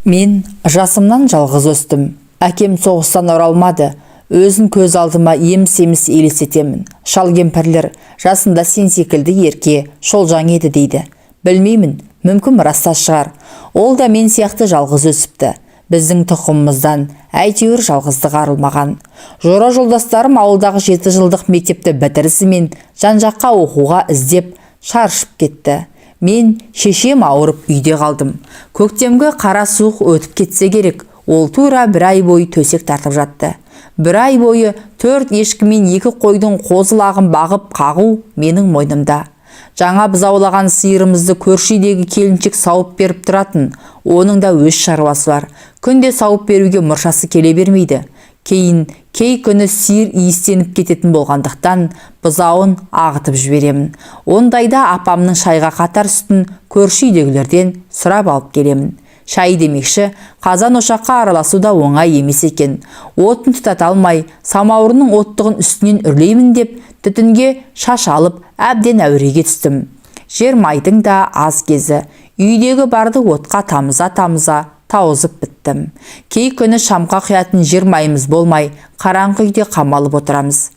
Мен жасымнан жалғыз өстім. Әкем соғыстан оралмады. Өзін көз алдыма еміс-еміс елестетемін. Шал кемпірлер жасында сен секілді ерке, шолжаң еді дейді. Білмеймін, мүмкін рас та шығар. Ол да мен сияқты жалғыз өсіпті. Біздің тұқымымыздан әйтеуір жалғыздық арылмаған. Жора жолдастарым ауылдағы 7 жылдық мектепті бітірісімен жан-жаққа оқуға іздеп шаршып кетті. Мен шешем ауырып үйде қалдым. Көктемгі қара суық өтіп кетсе керек, ол тура бір ай бойы төсек тартып жатты. Бір ай бойы 4 ешкі мен 2 қойдың қозы-лағын бағып қағу менің мойнымда. Жаңа бұзаулаған сиырымызды көрші үйдегі келіншек сауып беріп тұратын. Оның да өз шаруасы бар. Күнде сауып беруге мұршасы келе бермейді. Кейін кей күні сиыр иістеніп кететін болғандықтан бұзауын ағытып жіберемін. Ондайда апамның шайға қатар сүтін көрші үйдегілерден сұрап алып келемін. Шай демекші, қазан ошаққа араласу да оңай емес екен. Отын тұтата алмай, самауырының оттығын үстінен үрлеймін деп, түтінге шаш алып, әбден әуреге түстім. Жер майдың да аз кезі, үйдегі барды отқа тамыза-тамыза тауызып біттім. Кей күні шамқа құятын жер майымыз болмай, қараңғы үйде қамалып отырамыз.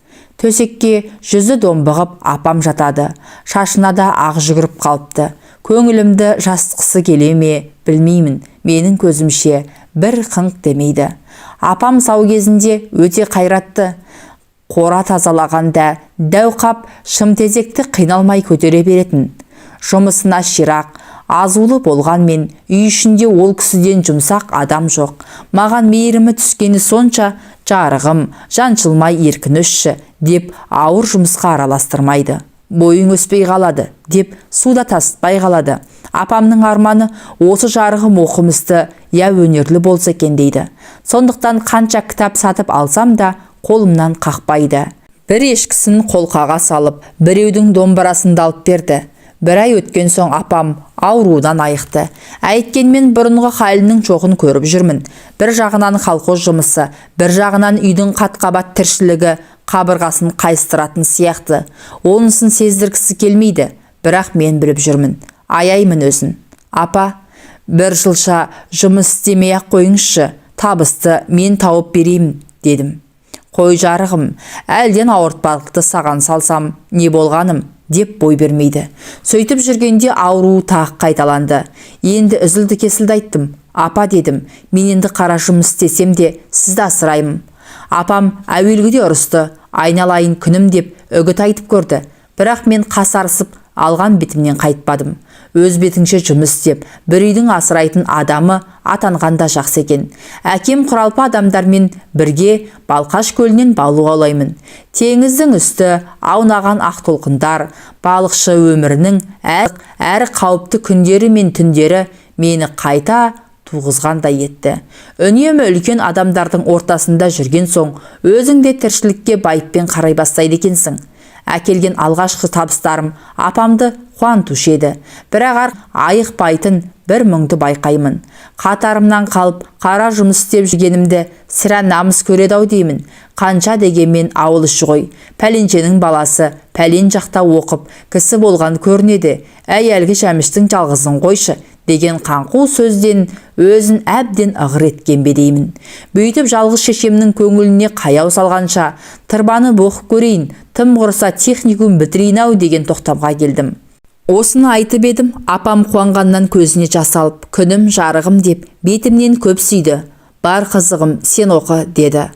Төсекке жүзі домбығып апам жатады. Шашына да ақ жүгіріп қалыпты. Көңілімді жастықсы келе ме, білмеймін. Менің көзімше бір қыңқ демейді. Апам сау кезінде өте қайратты. Қора тазалағанда дәу қап шымтезекті қиналмай көтере беретін. Жұмысына ширақ, азулы болғанмен үй ішінде ол кісіден жұмсақ адам жоқ. Маған мейірімі түскені сонша, жарығым, жаншылмай еркін өсші деп ауыр жұмысқа араластырмайды. Бойың өспей қалады деп суда тасытпай қалады. Апамның арманы осы жарығым оқымысты, я өнерлі болса екен дейді. Сондықтан қанша кітап сатып алсам да қолымнан қақпайды. Бір ешкісін қолқаға салып, біреудің домбырасын да алып берді. Бір ай өткен соң апам ауруынан айықты. Әйткенмен бұрынғы халінің жоғын көріп жүрмін. Бір жағынан колхоз жұмысы, бір жағынан үйдің қат-қабат тіршілігі қабырғасын қайыстыратын сияқты. Онысын сездіргісі келмейді, бірақ мен біліп жүрмін. Аяймын өзін. Апа, бір жылша жұмыс істемей-ақ қойыңызшы, табысты мен тауып берейін, дедім. Қой жарығым, әлден ауыртпалықты саған салсам, не болғаным, деп бой бермейді. Сөйтіп жүргенде ауруы тағы қайталанды. Енді үзілді-кесілді айттым. Апа дедім, мен енді қара жұмыс істесем де сізді асыраймын. Апам әуелгіде ұрысты, айналайын күнім деп үгіт айтып көрді. Бірақ мен қасарысып алған бетімнен қайтпадым. Өз бетіңше жұмыс істеп, бір үйдің асырайтын адамы атанған да жақсы екен. Әкем құралпы адамдармен бірге Балқаш көлінен балық аулаймын. Теңіздің үсті аунаған ақ толқындар, балықшы өмірінің әр қауіпті күндері мен түндері мені қайта туғызғандай етті. Үнемі үлкен адамдардың ортасында жүрген соң, өзің де тіршілікке байыппен қарай бастайды екенсің. Әкелген алғашқы табыстарым апамды қуантушы еді. Бірақ айықпайтын бір мұңды байқаймын. Қатарымнан қалып, қара жұмыс істеп жүргенімді сірә намыс көреді ау деймін. Қанша дегенмен ауыл іші ғой. Пәленшенің баласы пәлен жақта оқып, кісі болған көрінеді. Әй, әлгі Жәміштің жалғызын қойшы деген қаңқу сөзден өзін әбден ығыр еткен бе деймін. Бүйтіп жалғыз шешемнің көңіліне қаяу салғанша, тырбанып оқып көрейін, тым құрыса техникум бітірейін ау деген тоқтамға келдім. Осыны айтып едім, апам қуанғаннан көзіне жас алып, күнім жарығым деп бетімнен көп сүйді. Бар қызығым, сен оқы, деді.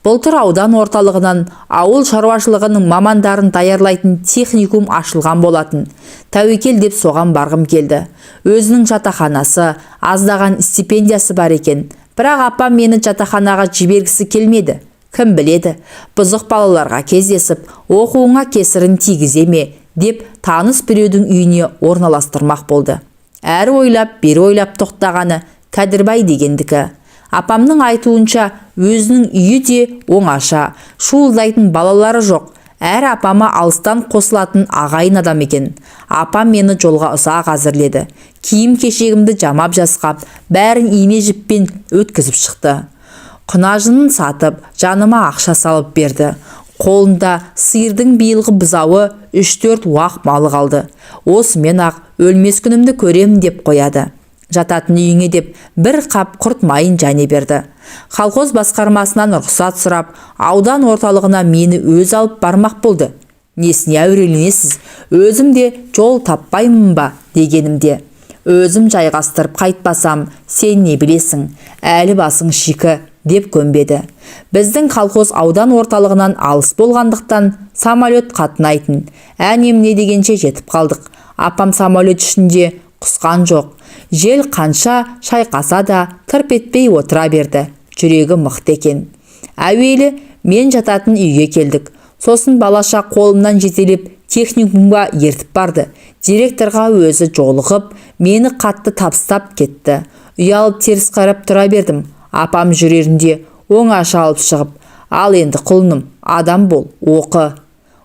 Былтыр аудан орталығынан ауыл шаруашылығының мамандарын даярлайтын техникум ашылған болатын. Тәуекел деп соған барғым келді. Өзінің жатақханасы, аздаған стипендиясы бар екен. Бірақ апам мені жатақханаға жібергісі келмеді. Кім біледі, бұзық балаларға кездесіп, оқуыңа кесірін тигізе ме деп таныс біреудің үйіне орналастырмақ болды. Әрі ойлап, бері ойлап тоқтағаны Кәдірбай дегендікі. Апамның айтуынша, өзінің үйі де оңаша, шуылдайтын балалары жоқ. Әр апама алыстан қосылатын ағайын адам екен. Апам мені жолға ұзақ әзірледі. Киім кешегімді жамап жасқап, бәрін ине жіппен өткізіп шықты. Құнажынын сатып, жаныма ақша салып берді. Қолында сиырдың биылғы бұзауы 3-4 уақ малы қалды. Осымен ақ өлмес күнімді көремін деп қояды. Жататын үйіңе деп бір қап құрт майын және берді. Колхоз басқармасынан рұқсат сұрап, аудан орталығына мені өзі алып бармақ болды. Несіне әуреленесіз, өзім де жол таппаймын ба дегенімде, өзім жайғастырып қайтпасам, сен не білесің, әлі басың шикі деп көнбеді. Біздің колхоз аудан орталығынан алыс болғандықтан самолет қатынайтын. Әне-міне дегенше жетіп қалдық. Апам самолет ішінде құсқан жоқ. Жел қанша шайқаса да тырп етпей отыра берді. Жүрегі мықты екен. Әуелі мен жататын үйге келдік. Сосын балаша қолымнан жетелеп техникумға ертіп барды. Директорға өзі жолығып, мені қатты табыстап кетті. Ұялып теріс қарап тұра бердім. Апам жүрерінде оңаша алып шығып, ал енді құлыным, адам бол, оқы.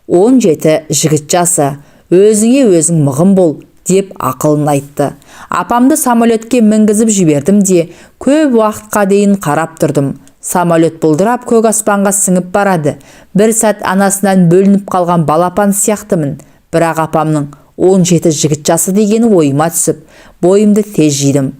17 жігіт жасы, өзіңе өзің мығым бол, деп ақылын айтты. Апамды самолетке мінгізіп жібердім де, көп уақытқа дейін қарап тұрдым. Самолет бұлдырап көк аспанға сіңіп барады. Бір сәт анасынан бөлініп қалған балапан сияқтымын. Бірақ апамның 17 жігіт жасы дегені ойыма түсіп, бойымды тез жидым.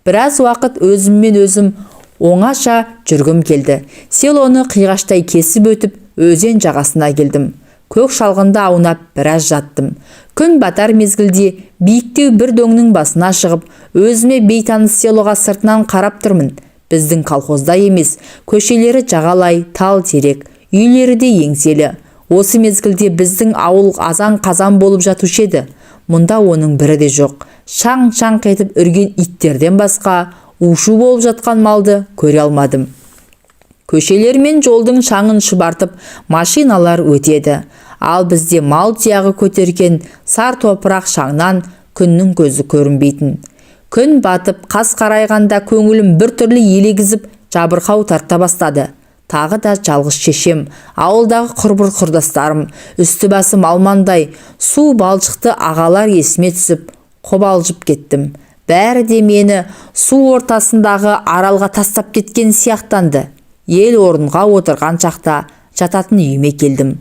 Біраз уақыт өзіммен өзім оңаша жүргім келді. Селоны қиғаштай кесіп өтіп, өзен жағасына келдім. Көк шалғында аунап біраз жаттым. Күн батар мезгілде биіктеу бір дөңнің басына шығып, өзіме бейтаныс селоға сыртынан қарап тұрмын. Біздің колхозда емес, көшелері жағалай, тал терек, үйлері де еңселі. Осы мезгілде біздің ауыл азан-қазан болып жатушы еді. Мұнда оның бірі де жоқ. Шаң-шаң етіп үрген иттерден басқа у-шу болып жатқан малды көре алмадым. Көшелер мен жолдың шаңын шұбартып машиналар өтеді. Ал бізде мал тұяғы көтерген сар топырақ шаңнан күннің көзі көрінбейтін. Күн батып, қас қарайғанда көңілім бір түрлі елегізіп жабырқау тарта бастады. Тағы да жалғыз шешем, ауылдағы құрбы-құрдастарым, үсті-басы малмандай, су балшықты ағалар есіме түсіп, қобалжып кеттім. Бәрі де мені су ортасындағы аралға тастап кеткен сияқтанды. Ел орынға отырған шақта жататын үйіме келдім.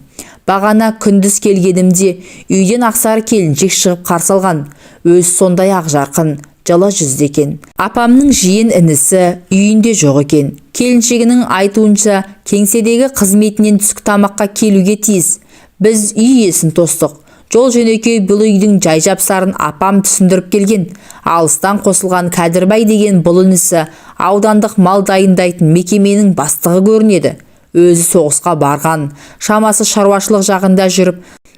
Бағана күндіз келгенімде үйден ақсары келіншек шығып қарсы алған. Өз сондай ақжарқын, жылы жүзді екен. Апамның жиен інісі үйінде жоқ екен. Келіншегінің айтуынша кеңседегі қызметінен түскі тамаққа келуге тиіс. Біз үй иесін тостық. Жол жөнекей бұл үйдің жай жапсарын апам түсіндіріп келген. Алыстан қосылған Кәдірбай деген бұл інісі аудандық мал дайындайтын мекеменің бастығы көрінеді. Өзі соғысқа барған, шамасы шаруашылық жағында жүріп,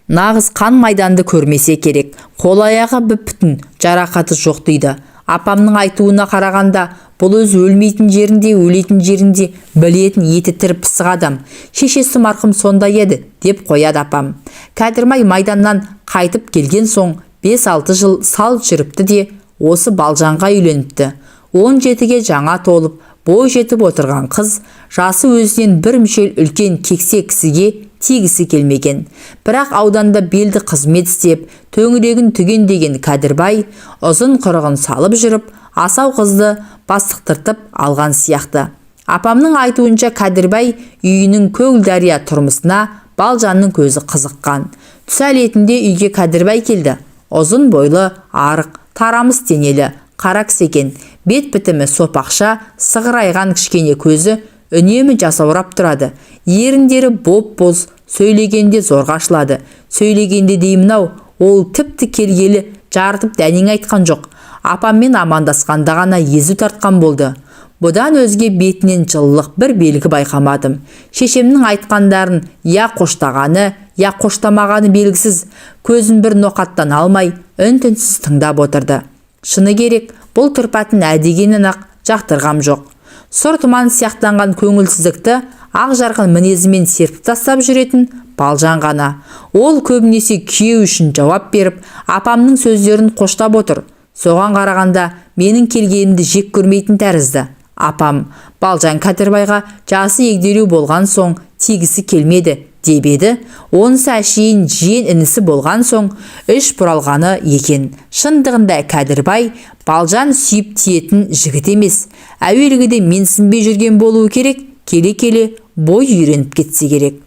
нағыз қан майданды көрмесе керек. Қол аяғы бүп-бүтін, жарақаты жоқ дейді. Апамның айтуына қарағанда, бұл өз өлмейтін жерінде, өлетін жерінде білетін еті тірі пысық адам. Шешесі марқұм сондай еді, деп қояды апам. Кәдірбай майданнан қайтып келген соң 5-6 жыл сал жүріпті де, осы Балжанға үйленіпті. 17-ге жаңа толып, бой жетіп отырған қыз жасы өзінен бір мүшел үлкен кексе кісіге тигісі келмеген. Бірақ ауданда белді қызмет істеп, төңірегін түгендеген Кәдірбай ұзын құрығын салып жүріп, асау қызды бастықтыртып алған сияқты. Апамның айтуынша Кәдірбай үйінің көгілдария тұрмысына Балжанның көзі қызыққан. Түс әлетінде үйге Кәдірбай келді. Ұзын бойлы, арық, тарамыс денелі, қара кісі екен. Бет бітімі сопақша, сығырайған кішкене көзі үнемі жасаурап тұрады. Еріндері боп-боз, сөйлегенде зорға ашылады. Сөйлегенде деймін-ау, ол тіпті келгелі жарытып дәнең айтқан жоқ. Апаммен амандасқанда ғана езу тартқан болды. Бұдан өзге бетінен жылылық бір белгі байқамадым. Шешемнің айтқандарын я қоштағаны, я қоштамағаны белгісіз, көзін бір ноқаттан алмай, үн-түнсіз тыңдап отырды. Шыны керек, бұл тұрпатын әдегеннен-ақ жақтырғам жоқ. Сұр тұман сияқтанған көңілсіздікті ақ жарқын мінезімен серпіп тастап жүретін Балжан ғана. Ол көбінесе күйеу үшін жауап беріп, апамның сөздерін қоштап отыр. Соған қарағанда менің келгенімді жек көрмейтін тәрізді. Апам Балжан Кәдірбайға жасы егделеу болған соң тигісі келмеді деп еді. Онысы әшейін жиен інісі болған соң іш бұралғаны екен. Шындығында Кәдірбай Балжан сүйіп тиетін жігіт емес. Әуелгіде менсінбей жүрген болуы керек, келе-келе бой үйреніп кетсе керек.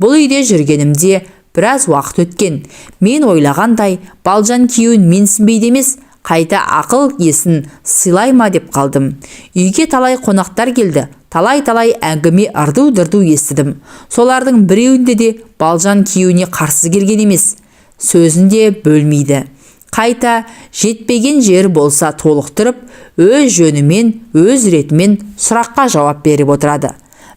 Бұл үйде жүргенімде біраз уақыт өткен. Мен ойлағандай Балжан күйеуін менсінбейді емес, Қайта ақыл есін сыйлай ма деп қалдым. Үйге талай қонақтар келді. Талай-талай әңгіме ырду-дырду естідім. Солардың біреуінде де Балжан күйеуіне қарсы келген емес. Сөзін де бөлмейді. Қайта жетпеген жері болса толықтырып, өз жөнімен, өз ретімен сұраққа жауап беріп отырады.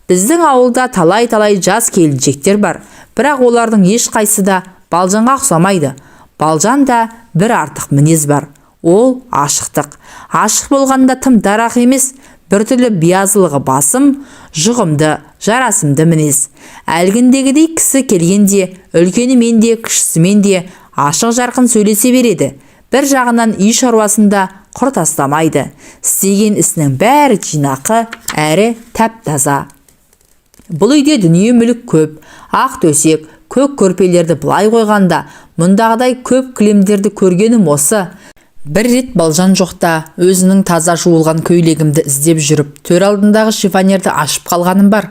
Біздің ауылда талай-талай жас келіншектер бар, бірақ олардың ешқайсысы да Балжанға ұқсамайды. Балжанда бір артық мінез бар. Ол ашықтық. Ашық болғанда тым дарақы емес, біртүрлі биязылығы басым, жұғымды, жарасымды мінез. Әлгіндегідей кісі келгенде үлкенімен де, кішісімен де ашық жарқын сөйлесе береді. Бір жағынан үй шаруасында құр тастамайды. Істеген ісінің бәрі жинақы, әрі тәп-таза. Бұл үйде дүние мүлік көп. Ақ төсек, көк көрпелерді былай қойғанда, мұндағыдай көп кілемдерді көргенім осы. Бір рет Балжан жоқта өзінің таза жуылған көйлегімді іздеп жүріп, төр алдындағы шифонерді ашып қалғаным бар.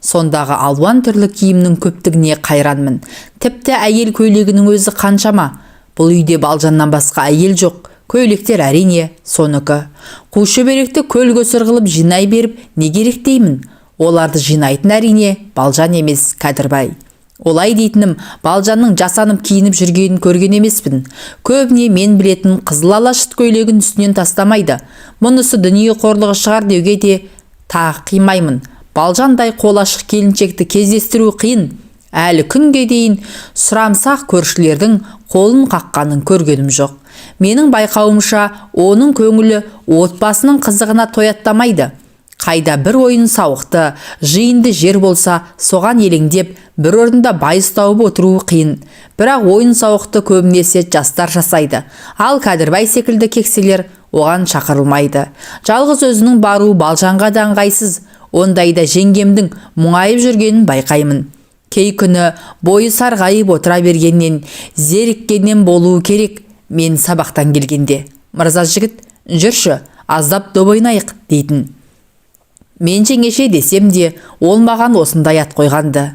Сондағы алуан түрлі киімнің көптігіне қайранмын. Тіпті әйел көйлегінің өзі қаншама. Бұл үйде Балжаннан басқа әйел жоқ. Көйлектер әрине соныкі. Қу шөберекті көл көсір қылып жинай беріп не керек деймін. Оларды жинайтын әрине Балжан емес, Кәдірбай. Олай дейтінім, Балжанның жасанып киініп жүргенін көрген емеспін. Көбіне мен білетін қызыл ала шыт көйлегін үстінен тастамайды. Мұнысы дүние қорлығы шығар деуге де тағы қимаймын. Балжандай қол ашық келіншекті кездестіру қиын. Әлі күнге дейін сұрамсақ көршілердің қолын қаққанын көргенім жоқ. Менің байқауымша, оның көңілі отбасының қызығына тояттамайды. Қайда бір ойын сауықты, жиынды жер болса, соған елеңдеп, бір орында байыз тауып отыруы қиын. Бірақ ойын сауықты көбінесе жастар жасайды. Ал Кәдірбай секілді кекселер оған шақырылмайды. Жалғыз өзінің баруы Балжанға да ыңғайсыз. Ондайда жеңгемдің мұңайып жүргенін байқаймын. Кей күні бойы сарғайып отыра бергеннен, зеріккеннен болуы керек. Мен сабақтан келгенде, мырза жігіт, жүрші, аздап доп ойнайық дейтін. Мен жеңеше десем де, ол маған осындай ат қойғанды.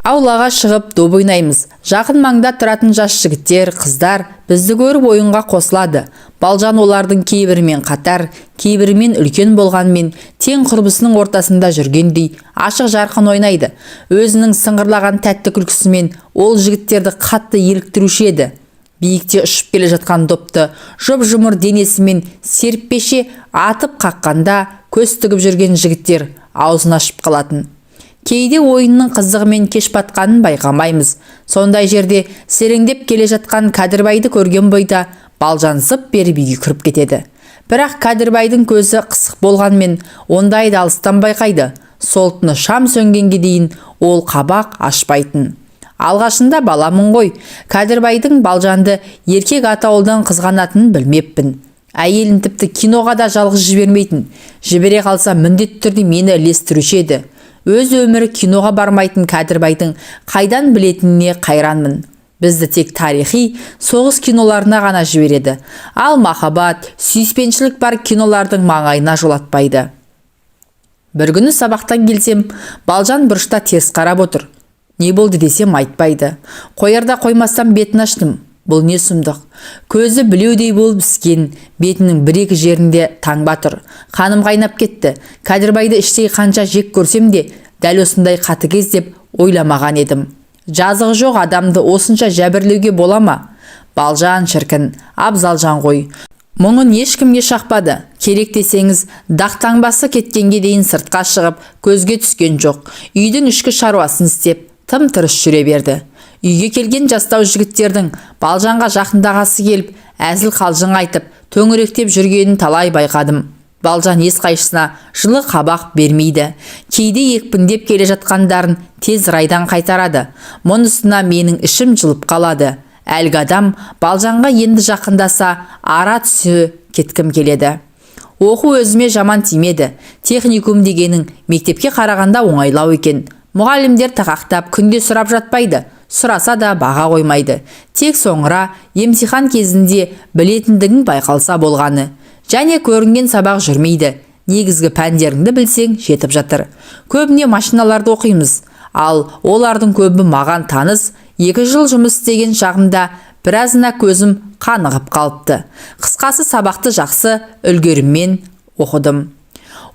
Аулаға шығып доп ойнаймыз. Жақын маңда тұратын жас жігіттер, қыздар бізді көріп ойынға қосылады. Балжан олардың кейбірімен қатар, кейбірімен үлкен болғанмен тең құрбысының ортасында жүргендей ашық жарқын ойнайды. Өзінің сыңғырлаған тәтті күлкісімен ол жігіттерді қатты еліктіруші еді. Биікте ұшып келе жатқан допты жұп-жұмыр денесімен серіппеше атып қаққанда көз тігіп жүрген жігіттер аузын ашып қалатын. Кейде ойынның қызығымен кеш батқанын байқамаймыз. Сондай жерде сереңдеп келе жатқан Кәдірбайды көрген бойда Балжан зып беріп үйге кіріп кетеді. Бірақ Кәдірбайдың көзі қысық болғанмен ондайды алыстан байқайды. Сол түні шам сөнгенге дейін ол қабақ ашпайтын. Алғашында баламын ғой, Кәдірбайдың Балжанды еркек атаулыдан қызғанатынын білмеппін. Әйелін тіпті киноға да жалғыз жібермейтін. Жібере қалса міндетті түрде мені ілестіруші еді. Өз өмірі киноға бармайтын Кәдірбайдың қайдан білетініне қайранмын. Бізді тек тарихи соғыс киноларына ғана жібереді. Ал махаббат, сүйіспеншілік бар кинолардың маңайына жолатпайды. Бір күні сабақтан келсем, Балжан бұрышта теріс қарап отыр. Не болды десем айтпайды. Қоярда қоймастан бетін аштым. Бұл не сұмдық? Көзі білеудей болып іскен, бетінің бір-екі жерінде таңба тұр. Қаным қайнап кетті. Кәдірбайды іштей қанша жек көрсем де, дәл осындай қатыгез деп ойламаған едім. Жазығы жоқ адамды осынша жәбірлеуге бола ма? Балжан шіркін, абзалжан ғой. Мұңын ешкімге шақпады. Керек десеңіз, дақ таңбасы кеткенге дейін сыртқа шығып, көзге түскен жоқ. Үйдің ішкі шаруасын істеп, тым-тырыс жүре берді. Үйге келген жастау жігіттердің Балжанға жақындағасы келіп, әзіл қалжың айтып, төңіректеп жүргенін талай байқадым. Балжан ешқайсысына жылы қабақ бермейді. Кейде екпіндеп келе жатқандарын тез райдан қайтарады. Мұнысына менің ішім жылып қалады. Әлгі адам Балжанға енді жақындаса, ара түсе кеткім келеді. Оқу өзіме жаман тимеді. Техникум дегенің мектепке қарағанда оңайлау екен. Мұғалімдер тақақтап күнде сұрап жатпайды. Сұраса да баға қоймайды. Тек соңыра емтихан кезінде білетіндігің байқалса болғаны. Және көрінген сабақ жүрмейді. Негізгі пәндеріңді білсең жетіп жатыр. Көбіне машиналарды оқимыз. Ал олардың көбі маған таныс. 2 жыл жұмыс істеген шағымда Біразына көзім қанығып қалыпты. Қысқасы, сабақты жақсы үлгеріммен оқыдым.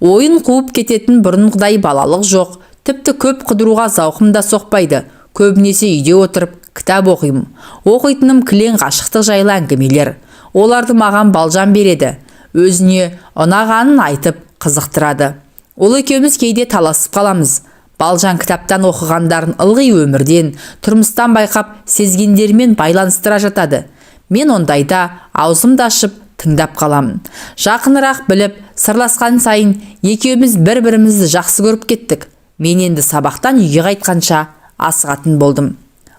Ойын қуып кететін бұрынғыдай балалық жоқ. Тіпті көп қыдыруға зауқым да соқпайды. Көбінесе үйде отырып кітап оқимын. Оқитыным кілең ғашықтық жайлы әңгімелер. Оларды маған Балжан береді. Өзіне ұнағанын айтып қызықтырады. Ол екеуміз кейде таласып қаламыз. Балжан кітаптан оқығандарын ылғи өмірден, тұрмыстан байқап, сезгендерімен байланыстыра жатады. Мен ондайда аузымды ашып тыңдап қаламын. Жақынырақ біліп, сырласқан сайын екеуміз бір-бірімізді жақсы көріп кеттік. Мен енді сабақтан үйге қайтқанша асығатын болдым.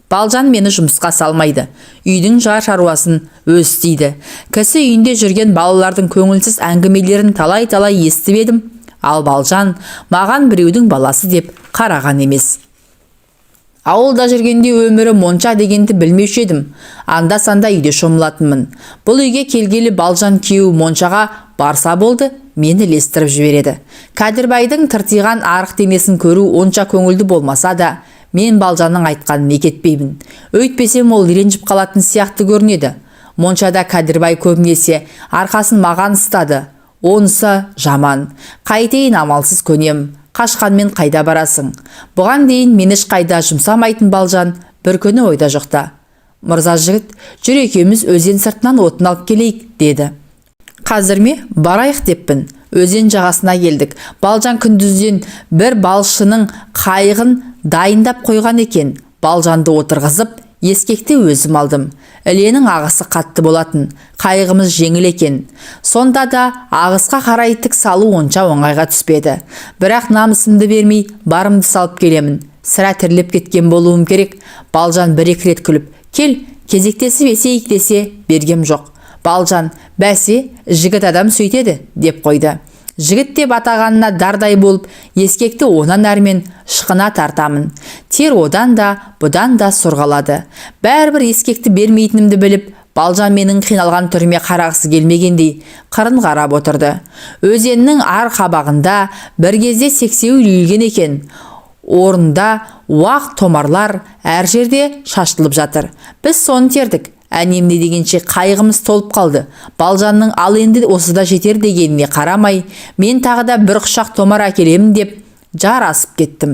Балжан мені жұмысқа салмайды. Үйдің жар шаруасын өз істейді. Кісі үйінде жүрген балалардың көңілсіз әңгімелерін талай-талай естіп едім. Ал Балжан маған біреудің баласы деп қараған емес. Ауылда жүргенде өмірі монша дегенді білмеуші едім. Анда-санда үйде шомылатынмын. Бұл үйге келгелі Балжан күйеуі моншаға барса болды, мені ілестіріп жібереді. Кәдірбайдың тыртиған арық денесін көру онша көңілді болмаса да, мен Балжанның айтқанын мекетпеймін. Өйтпесем ол ренжіп қалатын сияқты көрінеді. Моншада Кәдірбай көбінесе арқасын маған ұстады. Онысы жаман. Қайтейін, амалсыз көнем. Қашқанмен қайда барасың? Бұған дейін мені ешқайда жұмсамайтын Балжан бір күні ойда жоқта: «Мырза жігіт, жүр, екеуміз өзен сыртынан отын алып келейік», – деді. «Қазір ме? Барайық», – деппін. Өзен жағасына келдік. Балжан күндізден бір балшының қайығын дайындап қойған екен. Балжанды отырғызып, ескекті өзім алдым. Іленің ағысы қатты болатын. Қайығымыз жеңіл екен. Сонда да ағысқа қарай тік салу онша оңайға түспеді. Бірақ намысымды бермей, барымды салып келемін. Сірә, терлеп кеткен болуым керек. Балжан бір-екі рет күліп, «Кел, кезектесіп есейік», – десе, бергем жоқ. Балжан: «Бәсе, жігіт адам сөйтеді», – деп қойды. Жігіт деп атағанына дардай болып, ескекті онан әрмен ышқына тартамын. Тер одан да, бұдан да сорғалады. Бәрібір ескекті бермейтінімді біліп, Балжан менің қиналған түріме қарағысы келмегендей қырын қарап отырды. Өзеннің ар қабағында бір кезде сексеуіл үйілген екен. Орнында уақ томарлар әр жерде шашылып жатыр. Біз соны тердік. Әне-міне дегенше қайығымыз толып қалды. Балжанның «Ал енді осы да жетер» дегеніне қарамай, мен тағы да бір құшақ томар әкелемін деп жар асып кеттім.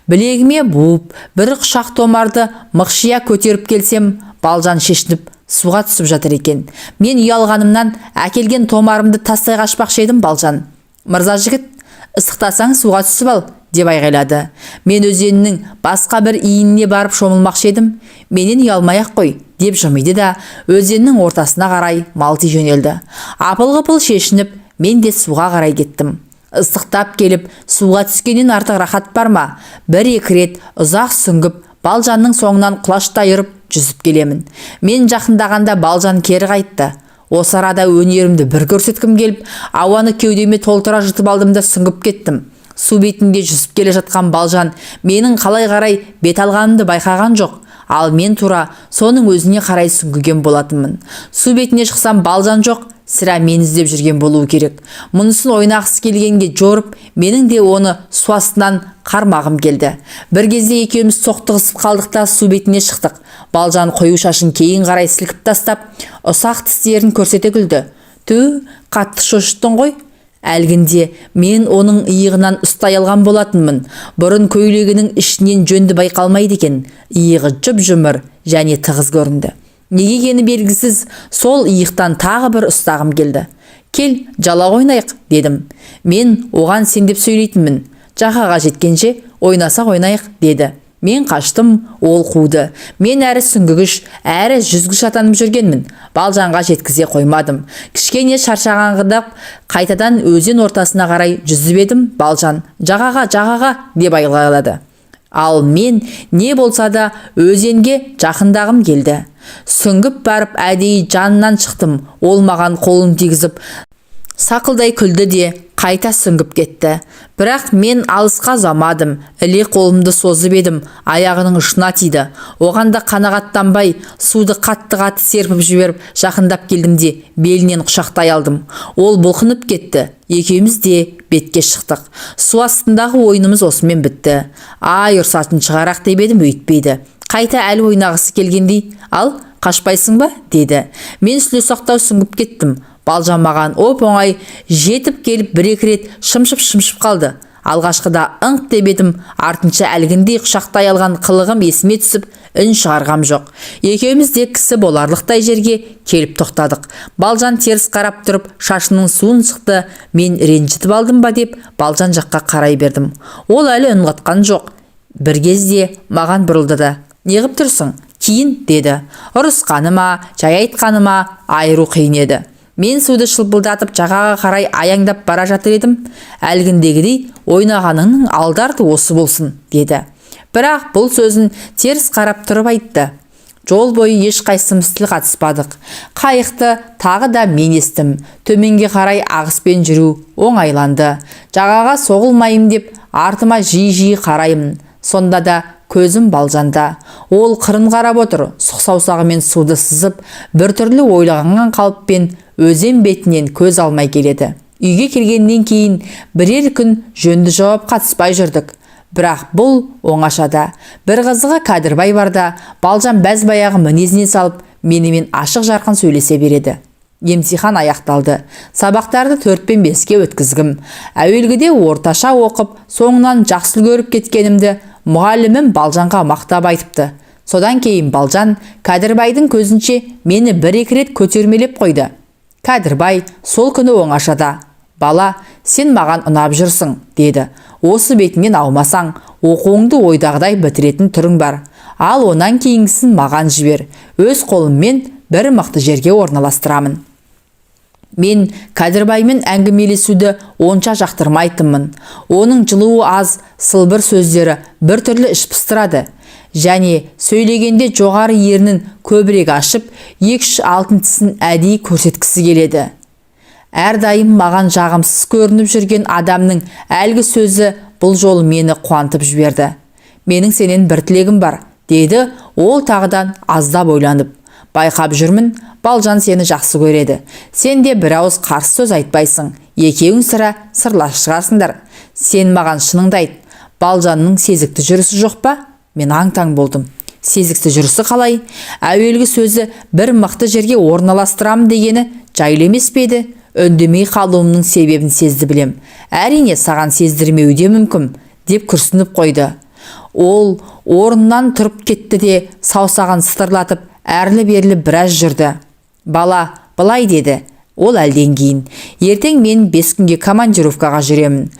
Білегіме буып, бір құшақ томарды мықшия көтеріп келсем, Балжан шешініп суға түсіп жатыр екен. Мен ұялғанымнан әкелген томарымды тастай қашпақшы едім, Балжан: «Мырза жігіт, ыстықтасаң, суға түсіп ал», – деп айғайлады. Мен өзеннің басқа бір иініне барып шомылмақшы едім. «Менен ұялмай-ақ қой», – деп жымиды да, өзеннің ортасына қарай малти жөнелді. Апыл-ғыпыл шешініп, мен де суға қарай кеттім. Ыстықтап келіп, суға түскеннен артық рахат бар ма? Бір-екі рет ұзақ сүңгіп, Балжанның соңынан құлаштай ұрып жүзіп келемін. Мен жақындағанда Балжан кері қайтты. Осы арада өнерімді бір көрсеткім келіп, ауаны кеудеме толтыра жұтып алдым да, сүңгіп кеттім. Су бетінде жүзіп келе жатқан Балжан менің қалай қарай бет алғанымды байқаған жоқ. Ал мен тура соның өзіне қарай сүңгіген болатынмын. Су бетіне шықсам, Балжан жоқ. Сірә, мені іздеп жүрген болуы керек. Мұнысын ойнағысы келгенге жорып, менің де оны су астынан қармағым келді. Бір кезде екеуміз соқтығысып қалдық та, су бетіне шықтық. Балжан қою шашын кейін қарай сілкіп тастап, ұсақ тістерін көрсете күлді. «Тү, қатты шошыттың ғой». Әлгінде мен оның иығынан ұстай алған болатынмын. Бұрын көйлегінің ішінен жөнді байқалмайды екен. Иығы жұп-жұмыр және тығыз көрінді. Неге екені белгісіз, сол иықтан тағы бір ұстағым келді. «Кел, жалақ ойнайық», – дедім. Мен оған сен деп сөйлейтінмін. «Жағаға жеткенше ойнасақ ойнайық», – деді. Мен қаштым, ол қуды. Мен әрі сүңгігіш, әрі жүзгіш атанып жүргенмін. Балжанға жеткізе қоймадым. Кішкене шаршағаңқырап, қайтадан өзен ортасына қарай жүзіп едім, Балжан: «Жағаға, жағаға!» – деп айғайлады. Ал мен не болса да өзенге жақындағым келді. Сүңгіп барып, әдейі жанынан шықтым. Ол маған қолын тигізіп, сақылдай күлді де, қайта сүңгіп кетті. Бірақ мен алысқа ұзамадым. Іле қолымды созып едім, аяғының ұшына тиді. Оған да қанағаттанбай, суды қатты-қатты серпіп жіберіп, жақындап келдім де, белінен құшақтай алдым. Ол бұлқынып кетті. Екеуміз де бетке шықтық. Су астындағы ойынымыз осымен бітті. Ай, ұрсатын шығар-ақ деп едім, өйтпейді. Қайта әлі ойнағысы келгендей: «Ал, Қашпайсың ба? Деді. Мен сүле сақтау сүңгіп кеттім. Балжан маған оп-оңай жетіп келіп, бір-екі рет шымшып-шымшып қалды. Алғашқыда ыңқ деп едім, артынша әлгіндей құшақтай алған қылығым есіме түсіп, үн шығарғам жоқ. Екеуміз де кісі боларлықтай жерге келіп тоқтадық. Балжан теріс қарап тұрып, шашының суын сықты. Мен ренжітіп алдым ба деп Балжан жаққа қарай бердім. Ол әлі үн қатқан жоқ. Бір кезде маған бұрылды да, «Неғып тұрсың? Киін», деді. Ұрысқаны ма, жай айтқаны ма, айыру қиын еді. Мен суды шылпылдатып жағаға қарай аяңдап бара жатыр едім. Әлгіндегідей ойнағаныңның алды-арты осы болсын, деді. Бірақ бұл сөзін теріс қарап тұрып айтты. Жол бойы ешқайсымыз тіл қатыспадық. Қайықты тағы да мен естім. Төменге қарай ағыспен жүру оңайланды. Жағаға соғылмайым деп артыма жиі-жиі қараймын. Сонда да көзім Балжанда. Ол қырын қарап отыр, сұқ саусағымен суды сызып, біртүрлі ойланған қалыппен өзен бетінен көз алмай келеді. Үйге келгеннен кейін бірер күн жөнді жауап қатыспай жүрдік. Бірақ бұл оңашада. Бір қызығы, Кәдірбай барда Балжан бәз баяғы мінезіне салып, менімен ашық жарқын сөйлесе береді. Емтихан аяқталды. Сабақтарды 4 пен 5-ке өткізгім. Әуелгіде орташа оқып, соңынан жақсы үлгеріп кеткенімді мұғалімім Балжанға мақтап айтыпты. Содан кейін Балжан Кәдірбайдың көзінше мені бір-екі рет көтермелеп қойды. Кәдірбай сол күні оңашада, «Бала, сен маған ұнап жүрсің», деді. «Осы бетіңнен аумасаң, оқуыңды ойдағыдай бітіретін түрің бар. Ал онан кейінгісін маған жібер. Өз қолыммен бір мықты жерге орналастырамын». Мен Кәдірбаймен әңгімелесуді онша жақтырмайтынмын. Оның жылуы аз, сылбыр сөздері біртүрлі іш пыстырады. Және сөйлегенде жоғары ернін көбірек ашып, екі-үш алтын тісін әдейі көрсеткісі келеді. Әрдайым маған жағымсыз көрініп жүрген адамның әлгі сөзі бұл жолы мені қуантып жіберді. «Менің сенен бір тілегім бар», деді ол тағыдан аздап ойланып. «Байқап жүрмін, Балжан сені жақсы көреді. Сен де бір ауыз қарсы сөз айтпайсың. Екеуің сірә сырлас шығарсыңдар. Сен маған шыныңды айт. Балжанның сезікті жүрісі жоқ па?» Мен аң-таң болдым. Сезікті жүрісі қалай? Әуелгі сөзі бір мықты жерге орналастырам дегені жайлы емес пе еді? Үндемей қалуымның себебін сезді білем. «Әрине, саған сездірмеуі де мүмкін», деп күрсініп қойды. Ол орнынан тұрып кетті де, саусағын сытырлатып, әрлі-берлі біраз жүрді. «Бала, былай», деді ол әлден кейін. «Ертең мен 5 күнге командировкаға жүремін.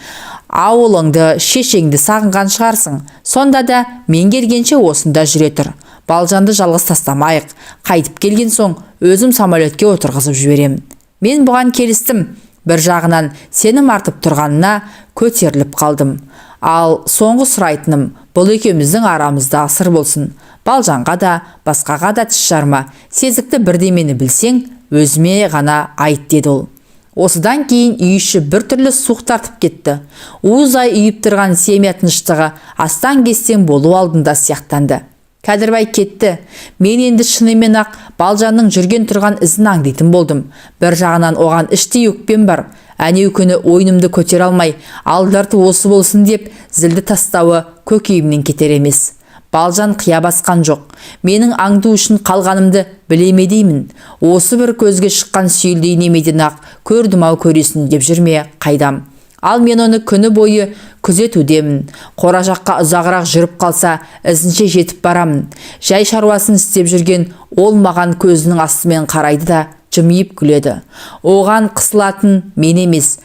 Ауылыңды, шешеңді сағынған шығарсың. Сонда да мен келгенше осында жүре тұр. Балжанды жалғыз тастамайық. Қайтып келген соң өзім самолетке отырғызып жіберемін». Мен бұған келістім. Бір жағынан сенім артып тұрғанына көтеріліп қалдым. «Ал соңғы сұрайтыным, бұл екеуміздің арамыздағы сыр болсын. Балжанға да, басқаға да тіс жарма. Сезікті бірдемені білсең, өзіме ғана айт», деді ол. Осыдан кейін үй іші біртүрлі суық тартып кетті. Уызай үйіп тұрған семья тыныштығы астан-кестең болу алдында сияқтанды. Кәдірбай кетті. Мен енді шынымен-ақ Балжанның жүрген тұрған ізін аңдитын болдым. Бір жағынан оған іштей өкпем бар. Әнеу күні ойынымды көтере алмай, алдарты осы болсын деп зілді тастауы көкейімнен кетер емес. Балжан қия басқан жоқ. Менің аңду үшін қалғанымды біле ме деймін. Осы бір көзге шыққан сүйелдей немеден-ақ көрдім-ау көресін деп жүрме қайдам. Ал мен оны күні бойы күзетудемін. Қора жаққа ұзағырақ жүріп қалса, ізінше жетіп барамын. Жай шаруасын істеп жүрген ол маған көзінің астымен қарайды да жымиып күледі. Оған қысылатын мен емес.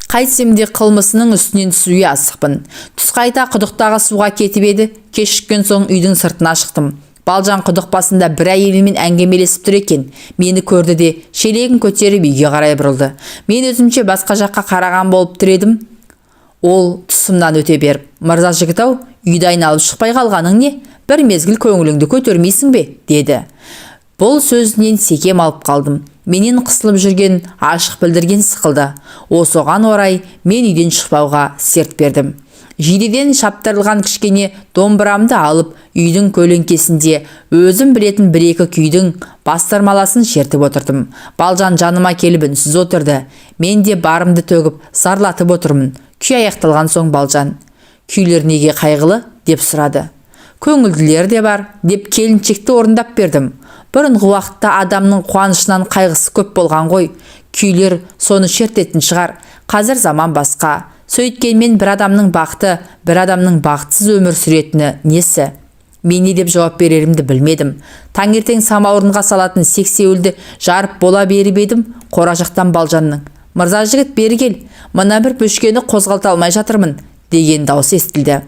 Қайтсем де қылмысының үстінен түсуге асықпын. Түс қайта құдықтағы суға кетіп еді, кешіккен соң үйдің сыртына шықтым. Балжан құдық басында бір әйелмен әңгімелесіп тұр екен. Мені көрді де шелегін көтеріп үйге қарай бұрылды. Мен өзімше басқа жаққа қараған болып тұр едім. Ол тұсымнан өте беріп, «Мырза жігіт-ау, үйді айналып шықпай қалғаның не? Бір мезгіл көңіліңді көтермейсің бе?» деді. Бұл сөзінен секем алып қалдым. Менен қысылып жүрген ашық білдірген сықылды. Осыған орай мен үйден шықпауға серт бердім. Жидеден шаптырылған кішкене домбырамды алып, үйдің көлеңкесінде өзім білетін бір-екі күйдің бастырмаласын шертіп отырдым. Балжан жаныма келіп үнсіз отырды. Мен де барымды төгіп, зарлатып отырмын. Күй аяқталған соң Балжан, «Күйлер неге қайғылы?» деп сұрады. «Көңілділер де бар», деп келіншекті орындап бердім. Бұрынғы уақытта адамның қуанышынан қайғысы көп болған ғой. Күйлер соны шертетін шығар. Қазір заман басқа. Сөйткенмен бір адамның бақыты, бір адамның бақытсыз өмір сүретіні несі? Мен не деп жауап берерімді білмедім. Таңертең самаурынға салатын сексеуілді жарып бола беріп едім, қора жақтан Балжанның: "Мырза жігіт, бері кел, мына бір бөшкені қозғалта алмай жатырмын", деген дауыс естілді.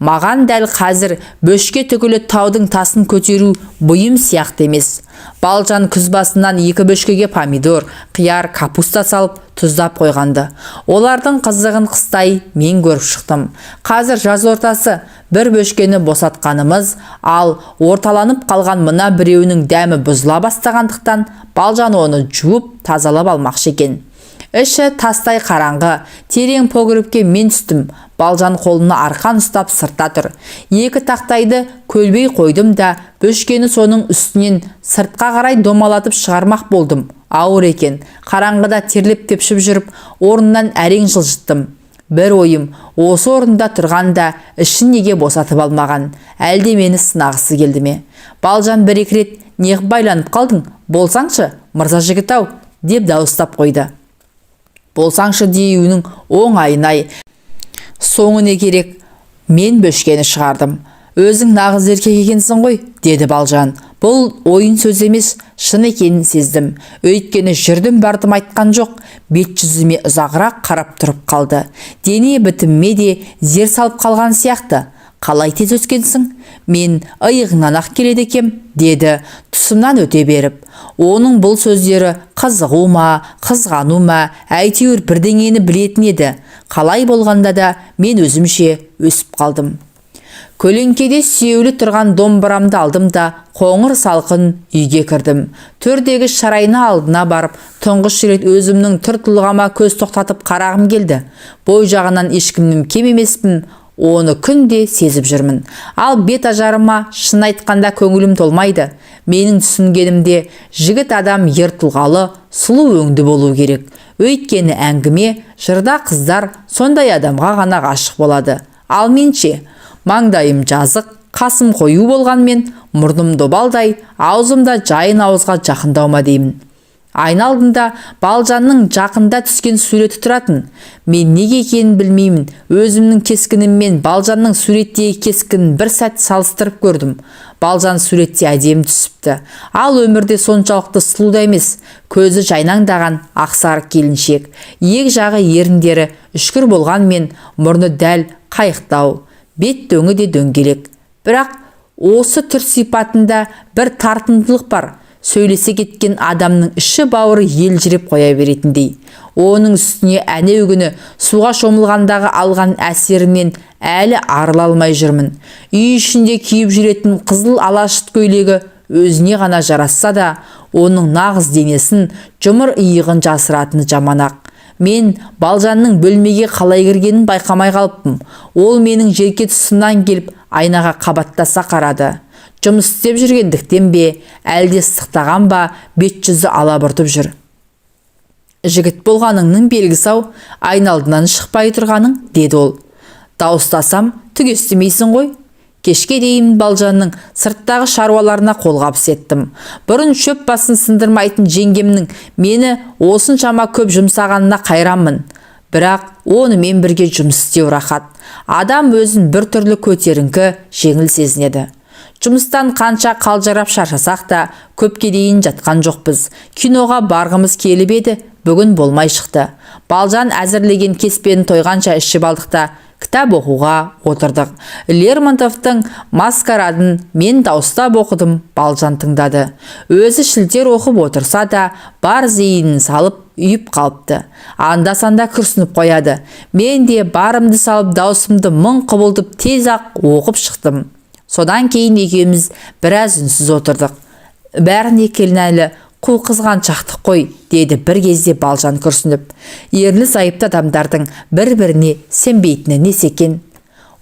Маған дәл қазір бөшке түгілі таудың тасын көтеру бұйым сияқты емес. Балжан күз басынан екі бөшкеге помидор, қияр, капуста салып тұздап қойғанды. Олардың қызығын қыстай мен көріп шықтым. Қазір жаз ортасы, бір бөшкені босатқанымыз, ал орталанып қалған мына біреуінің дәмі бұзыла бастағандықтан Балжан оны жуып тазалап алмақшы екен. Іші тастай қараңғы, терең погребке мен түстім. Балжан қолына арқан ұстап сыртта тұр. Екі тақтайды көлбей қойдым да, бөшкені соның үстінен сыртқа қарай домалатып шығармақ болдым. Ауыр екен. Қараңғыда терлеп тепшіп жүріп, орнынан әрең жылжыттым. Бір ойым, осы орында тұрғанда ішін неге босатып алмаған? Әлде мені сынағысы келді ме? Балжан бір екі рет: "Неғып байланып қалдың? Болсаңшы, мырза жігіт-ау", – деп дауыстап қойды. Болсаңшы деуінің оңайын-ай. Соңы не керек? Мен бөшкені шығардым. "Өзің нағыз еркек екенсің ғой", – деді Балжан. Бұл ойын сөз емес, шын екенін сездім. Өйткені жүрдім бардым айтқан жоқ, бет жүзіме ұзағырақ қарап тұрып қалды. Дене бітіміме де зер салып қалған сияқты. "Қалай тез өскенсің? Мен иығыңнан ақ келеді екем", – деді тұсымнан өте беріп. Оның бұл сөздері қызығу ма, қызғану ма, әйтеуір бірдеңені білетін еді. Қалай болғанда да мен өзімше өсіп қалдым. Көлеңкеде сүйеулі тұрған домбырамды алдым да, қоңыр салқын үйге кірдім. Төрдегі шарайна алдына барып, тұңғыш рет өзімнің түр тұлғама көз тоқтатып қарағым келді. Бой жағынан ешкімнен кем емеспін, оны күнде сезіп жүрмін. Ал бет ажарыма, шын айтқанда, көңілім толмайды. Менің түсінгенімде, жігіт адам ер тұлғалы, сұлу өңді болу керек. Өйткені әңгіме, жырда қыздар сондай адамға ғана ғашық болады. Ал мен ше? Маңдайым жазық, қасым қою болғанмен, мұрным добалдай, аузым да жайын ауызға жақындау ма деймін. Айна алдында Балжанның жақында түскен суреті тұратын. Мен неге екенін білмеймін, өзімнің кескініммен Балжанның суреттегі кескінін бір сәт салыстырып көрдім. Балжан суретте әдемі түсіпті, ал өмірде соншалықты сұлу да емес. Көзі жайнаңдаған ақсары келіншек, иек жағы, еріндері үшкір болғанмен, мұрны дәл қайықтау, бет дөңі де дөңгелек. Бірақ осы түр сипатында бір тартымдылық бар, сөйлесе кеткен адамның іші бауыры елжіреп қоя беретіндей. Оның үстіне әнеу күні суға шомылғандағы алған әсерімнен әлі арыла алмай жүрмін. Үй ішінде киіп жүретін қызыл алашыт көйлегі өзіне ғана жарасса да, оның нағыз денесін, жұмыр иығын жасыратыны жаман-ақ. Мен Балжанның бөлмеге қалай кіргенін байқамай қалыппын. Ол менің желке тұсымнан келіп, айнаға қабаттаса қарады. Жұмыс істеп жүргендіктен бе, әлде ыстықтаған ба, бет жүзі алабұртып жүр. "Жігіт болғаныңның белгісі ау, айна алдынан шықпай тұрғаның", – деді ол. "Дауыстасам, түк естімейсің ғой". Кешке дейін Балжанның сырттағы шаруаларына қолғабыс еттім. Бұрын шөп басын сындырмайтын жеңгемнің мені осыншама көп жұмсағанына қайранмын. Бірақ онымен бірге жұмыс істеу рахат. Адам өзін бір түрлі көтеріңкі, жеңіл сезінеді. Жұмыстан қанша қалжырап шаршасақ та, көпке дейін жатқан жоқпыз. Киноға барғымыз келіп еді, бүгін болмай шықты. Балжан әзірлеген кеспені тойғанша ішіп алдық та, кітап оқуға отырдық. Лермонтовтың "Маскарадын" мен дауыстап оқыдым, Балжан тыңдады. Өзі шілтер оқып отырса да, бар зейінін салып ұйып қалыпты. Анда-санда күрсініп қояды. Мен де барымды салып, даусымды мың құбылтып, тез-ақ оқып шықтым. Содан кейін екеуміз біраз үнсіз отырдық. "Бәріне кінәлі қу қызғаншақтық қой", – деді бір кезде Балжан күрсініп. "Ерлі зайыпты адамдардың бір-біріне сенбейтіні несі екен?"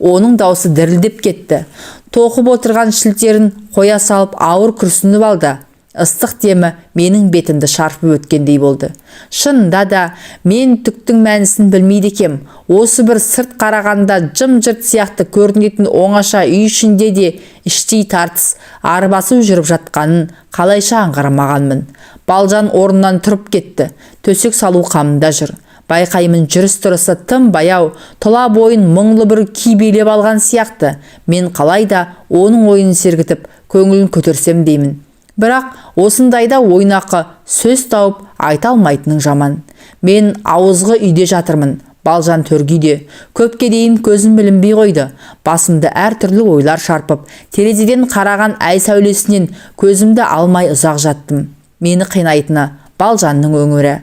Оның даусы дірілдеп кетті. Тоқып отырған шілтерін қоя салып, ауыр күрсініп алды. Ыстық демі менің бетімді шарпып өткендей болды. Шынында да мен түктің мәнісін білмейді екем. Осы бір сырт қарағанда жым-жырт сияқты көрінетін оңаша үй ішінде де іштей тартыс, арбасу жүріп жатқанын қалайша аңғармағанмын. Балжан орнынан тұрып кетті. Төсек салу қамында жүр. Байқаймын, жүріс-тұрысы тым баяу, тұла бойын мұңлы бір күй билеп алған сияқты. Мен қалайда оның ойын сергітіп, көңілін көтерсем деймін. Бірақ осындайда ойнақы сөз тауып айта алмайтының жаман. Мен ауызғы үйде жатырмын, Балжан төргі үйде. Көпке дейін көзім білінбей қойды. Басымды әртүрлі ойлар шарпып, терезеден қараған ай сәулесінен көзімді алмай ұзақ жаттым. Мені қинайтыны Балжанның өңірі.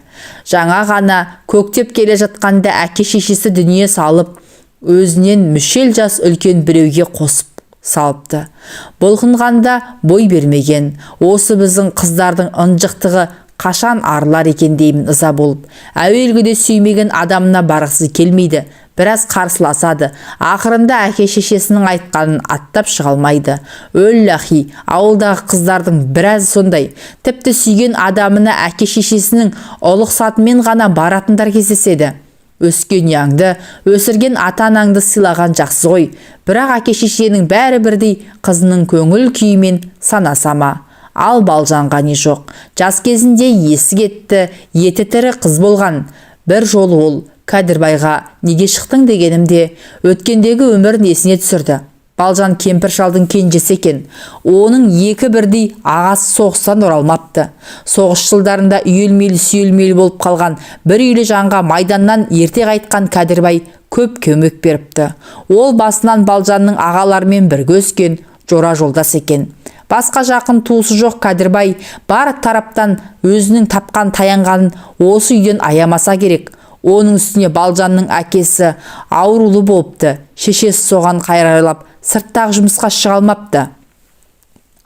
Жаңа ғана көктеп келе жатқанда әке шешесі дүние салып, өзінен мүшел жас үлкен біреуге қосып салыпты. Бұлқынғанда бой бермеген. Осы біздің қыздардың ынжықтығы қашан арылар екен деймін ыза болып. Әуелгіде сүймеген адамына барғысы келмейді. Біраз қарсыласады. Ақырында әке шешесінің айтқанын аттап шыға алмайды. Өлләхи, ауылдағы қыздардың біразы сондай. Тіпті сүйген адамына әке шешесінің ұлықсатымен ғана баратындар кездеседі. Өскен ұяңды, өсірген ата-анаңды сыйлаған жақсы ғой. Бірақ әке шешенің бәрі бірдей қызының көңіл күйімен санаса ма? Ал Балжанға не жоқ. Жас кезінде есі кетті, еті тірі қыз болған. Бір жолы ол Кәдірбайға неге шықтың дегенімде өткендегі өмірін есіне түсірді. Балжан кемпір шалдың кенжесі екен. Оның екі бірдей ағасы соғыстан оралмапты. Соғыс жылдарында үйелмелі-сүйелмелі болып қалған бір үйлі жанға майданнан ерте қайтқан Кәдірбай көп көмек беріпті. Ол басынан Балжанның ағаларымен бірге өскен жора жолдас екен. Басқа жақын туысы жоқ Кәдірбай бар тараптан өзінің тапқан таянғанын осы үйден аямаса керек. Оның үстіне Балжанның әкесі аурулы болыпты. Шешесі соған қайрайлап сырттағы жұмысқа шыға алмапты.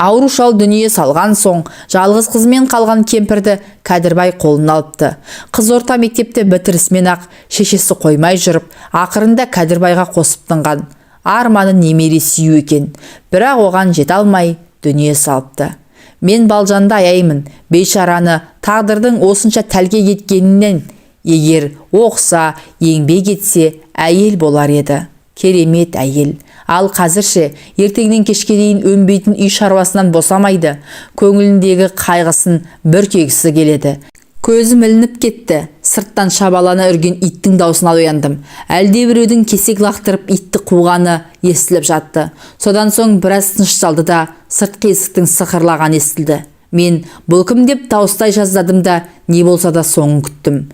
Ауру шал дүние салған соң жалғыз қызымен қалған кемпірді Кәдірбай қолына алыпты. Қыз орта мектепті бітірісімен ақ шешесі қоймай жүріп, ақырында Кәдірбайға қосып тынған. Арманы немере сүю екен. Бірақ оған жете алмай дүние салыпты. Мен Балжанды аяймын. Бейшараны тағдырдың осынша тәлкек еткенінен егер оқыса, еңбек етсе, әйел болар еді. Керемет әйел. Ал қазірше ертеңнен кешке дейін өнбейтін үй шаруасынан босамайды. Көңіліндегі қайғысын бүркегісі келеді. Көзім ілініп кетті. Сырттан шабалана үрген иттің даусына ояндым. Әлде біреудің кесек лақтырып итті қуғаны естіліп жатты. Содан соң біраз тынышталды да сыртқы есіктің сықырлағаны естілді. Мен бұл кім деп дауыстай жаздадым да не болса да соңын күттім.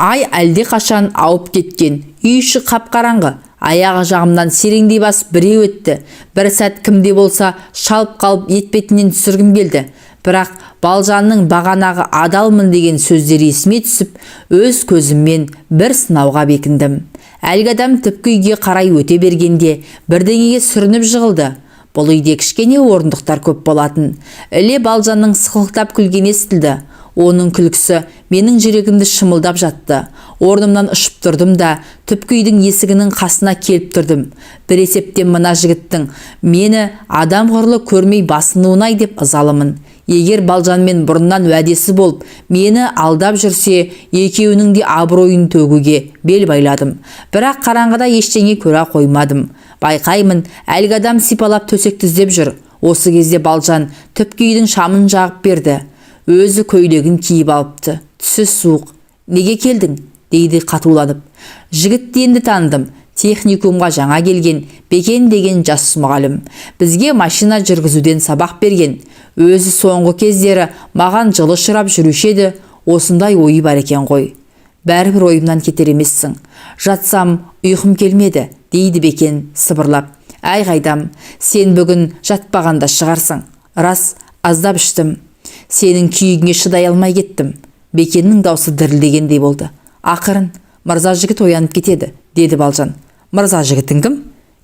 Ай әлде қашан ауып кеткен. Үй іші қап-қараңғы. Аяғы жағымнан сереңдей басып біреу өтті. Бір сәт кімде болса шалып қалып етпетінен түсіргім келді. Бірақ Балжанның бағанағы адалмын деген сөздері есіме түсіп, өз көзіммен бір сынауға бекіндім. Әлгі адам түпкі үйге қарай өте бергенде бірдеңеге сүрініп жығылды. Бұл үйде кішкене орындықтар көп болатын. Іле Балжанның сықылықтап күлгені естілді. Оның күлкісі менің жүрегімді шымылдап жатты. Орнымнан ұшып тұрдым да түпкі үйдің есігінің қасына келіп тұрдым. Бір есептен мына жігіттің мені адам құрлы көрмей басынуын-ай деп ызалымын. Егер Балжанмен бұрыннан уәдесі болып, мені алдап жүрсе, екеуінің де абыройын төгуге бел байладым. Бірақ қараңғыда ештеңе көре қоймадым. Байқаймын, әлгі адам сипалап төсекті іздеп жүр. Осы кезде Балжан түпкі үйдің шамын жағып берді. Өзі көйлегін киіп алыпты. Түсі суық. Неге келдің? Дейді қатуланып. Жігітті енді таныдым. Техникумға жаңа келген Бекен деген жас мұғалім. Бізге машина жүргізуден сабақ берген. Өзі соңғы кездері маған жылы ұшырап жүруші еді. Осындай ойы бар екен ғой. Бәрібір ойымнан кетер емессің. Жатсам ұйқым келмеді, дейді Бекен сыбырлап. Әй қайдам, сен бүгін жатпағанда шығарсың. Рас, аздап іштім. Сенің күйігіңе шыдай алмай кеттім. Бекеннің даусы дірілдегендей болды. Ақырын, мырза жігіт оянып кетеді, деді Балжан. Мырза жігітің кім?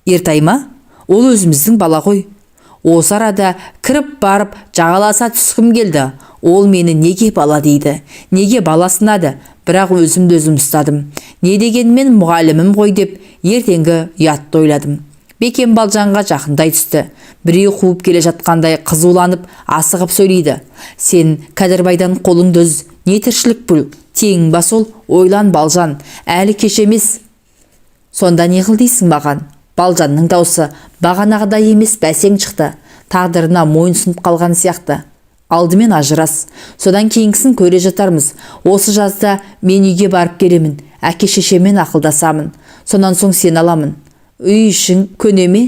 Ертай ма? Ол өзіміздің бала ғой. Осы арада кіріп барып жағаласа түскім келді. Ол мені неге бала дейді, неге баласынады, бірақ өзімді өзім ұстадым. Не дегенмен мұғалімім ғой деп ертеңгі ұятты ойладым. Бекен Балжанға жақындай түсті. Біреу қуып келе жатқандай қызуланып, асығып сөйлейді. Сен Кәдірбайдан қолыңды үз, не тіршілік бұл, тең ба сол, ойлан, Балжан, әлі кеш емес. Сонда не қыл дейсің маған? Балжанның даусы бағанағыдай емес, бәсең шықты. Тағдырына мойынсұнып қалған сияқты. Алдымен ажырас, содан кейінгісін көре жатармыз. Осы жазда мен үйге барып келемін, әке-шешеммен ақылдасамын. Сонан соң сен аламын. Үй ішің көне ме?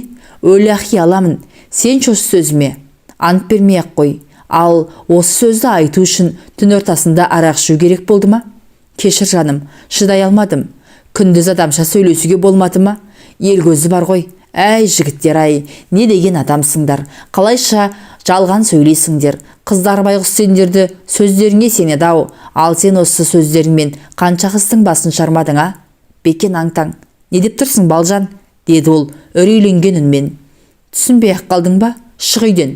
Өләхи аламын. Сен осы сөзіме. Ант бермей-ақ қой. Ал осы сөзді айту үшін түн ортасында арақ ішу керек болды ма? Кешір, жаным, шыдай алмадым. Күндіз адамша сөйлесуге болмады ма? Ел көзі бар ғой. Әй, жігіттер, ай, не деген адамсыңдар? Қалайша жалған сөйлейсіңдер? Қыздар байғұс сендерді сөздеріңе сенеді ау. Ал сен осы сөздеріңмен қанша қыздың басын шармадың, а? Бекен аң-таң. Не деп тұрсың, Балжан? Деді ол үрейленген үнмен. Түсінбей-ақ қалдың ба? Шық үйден.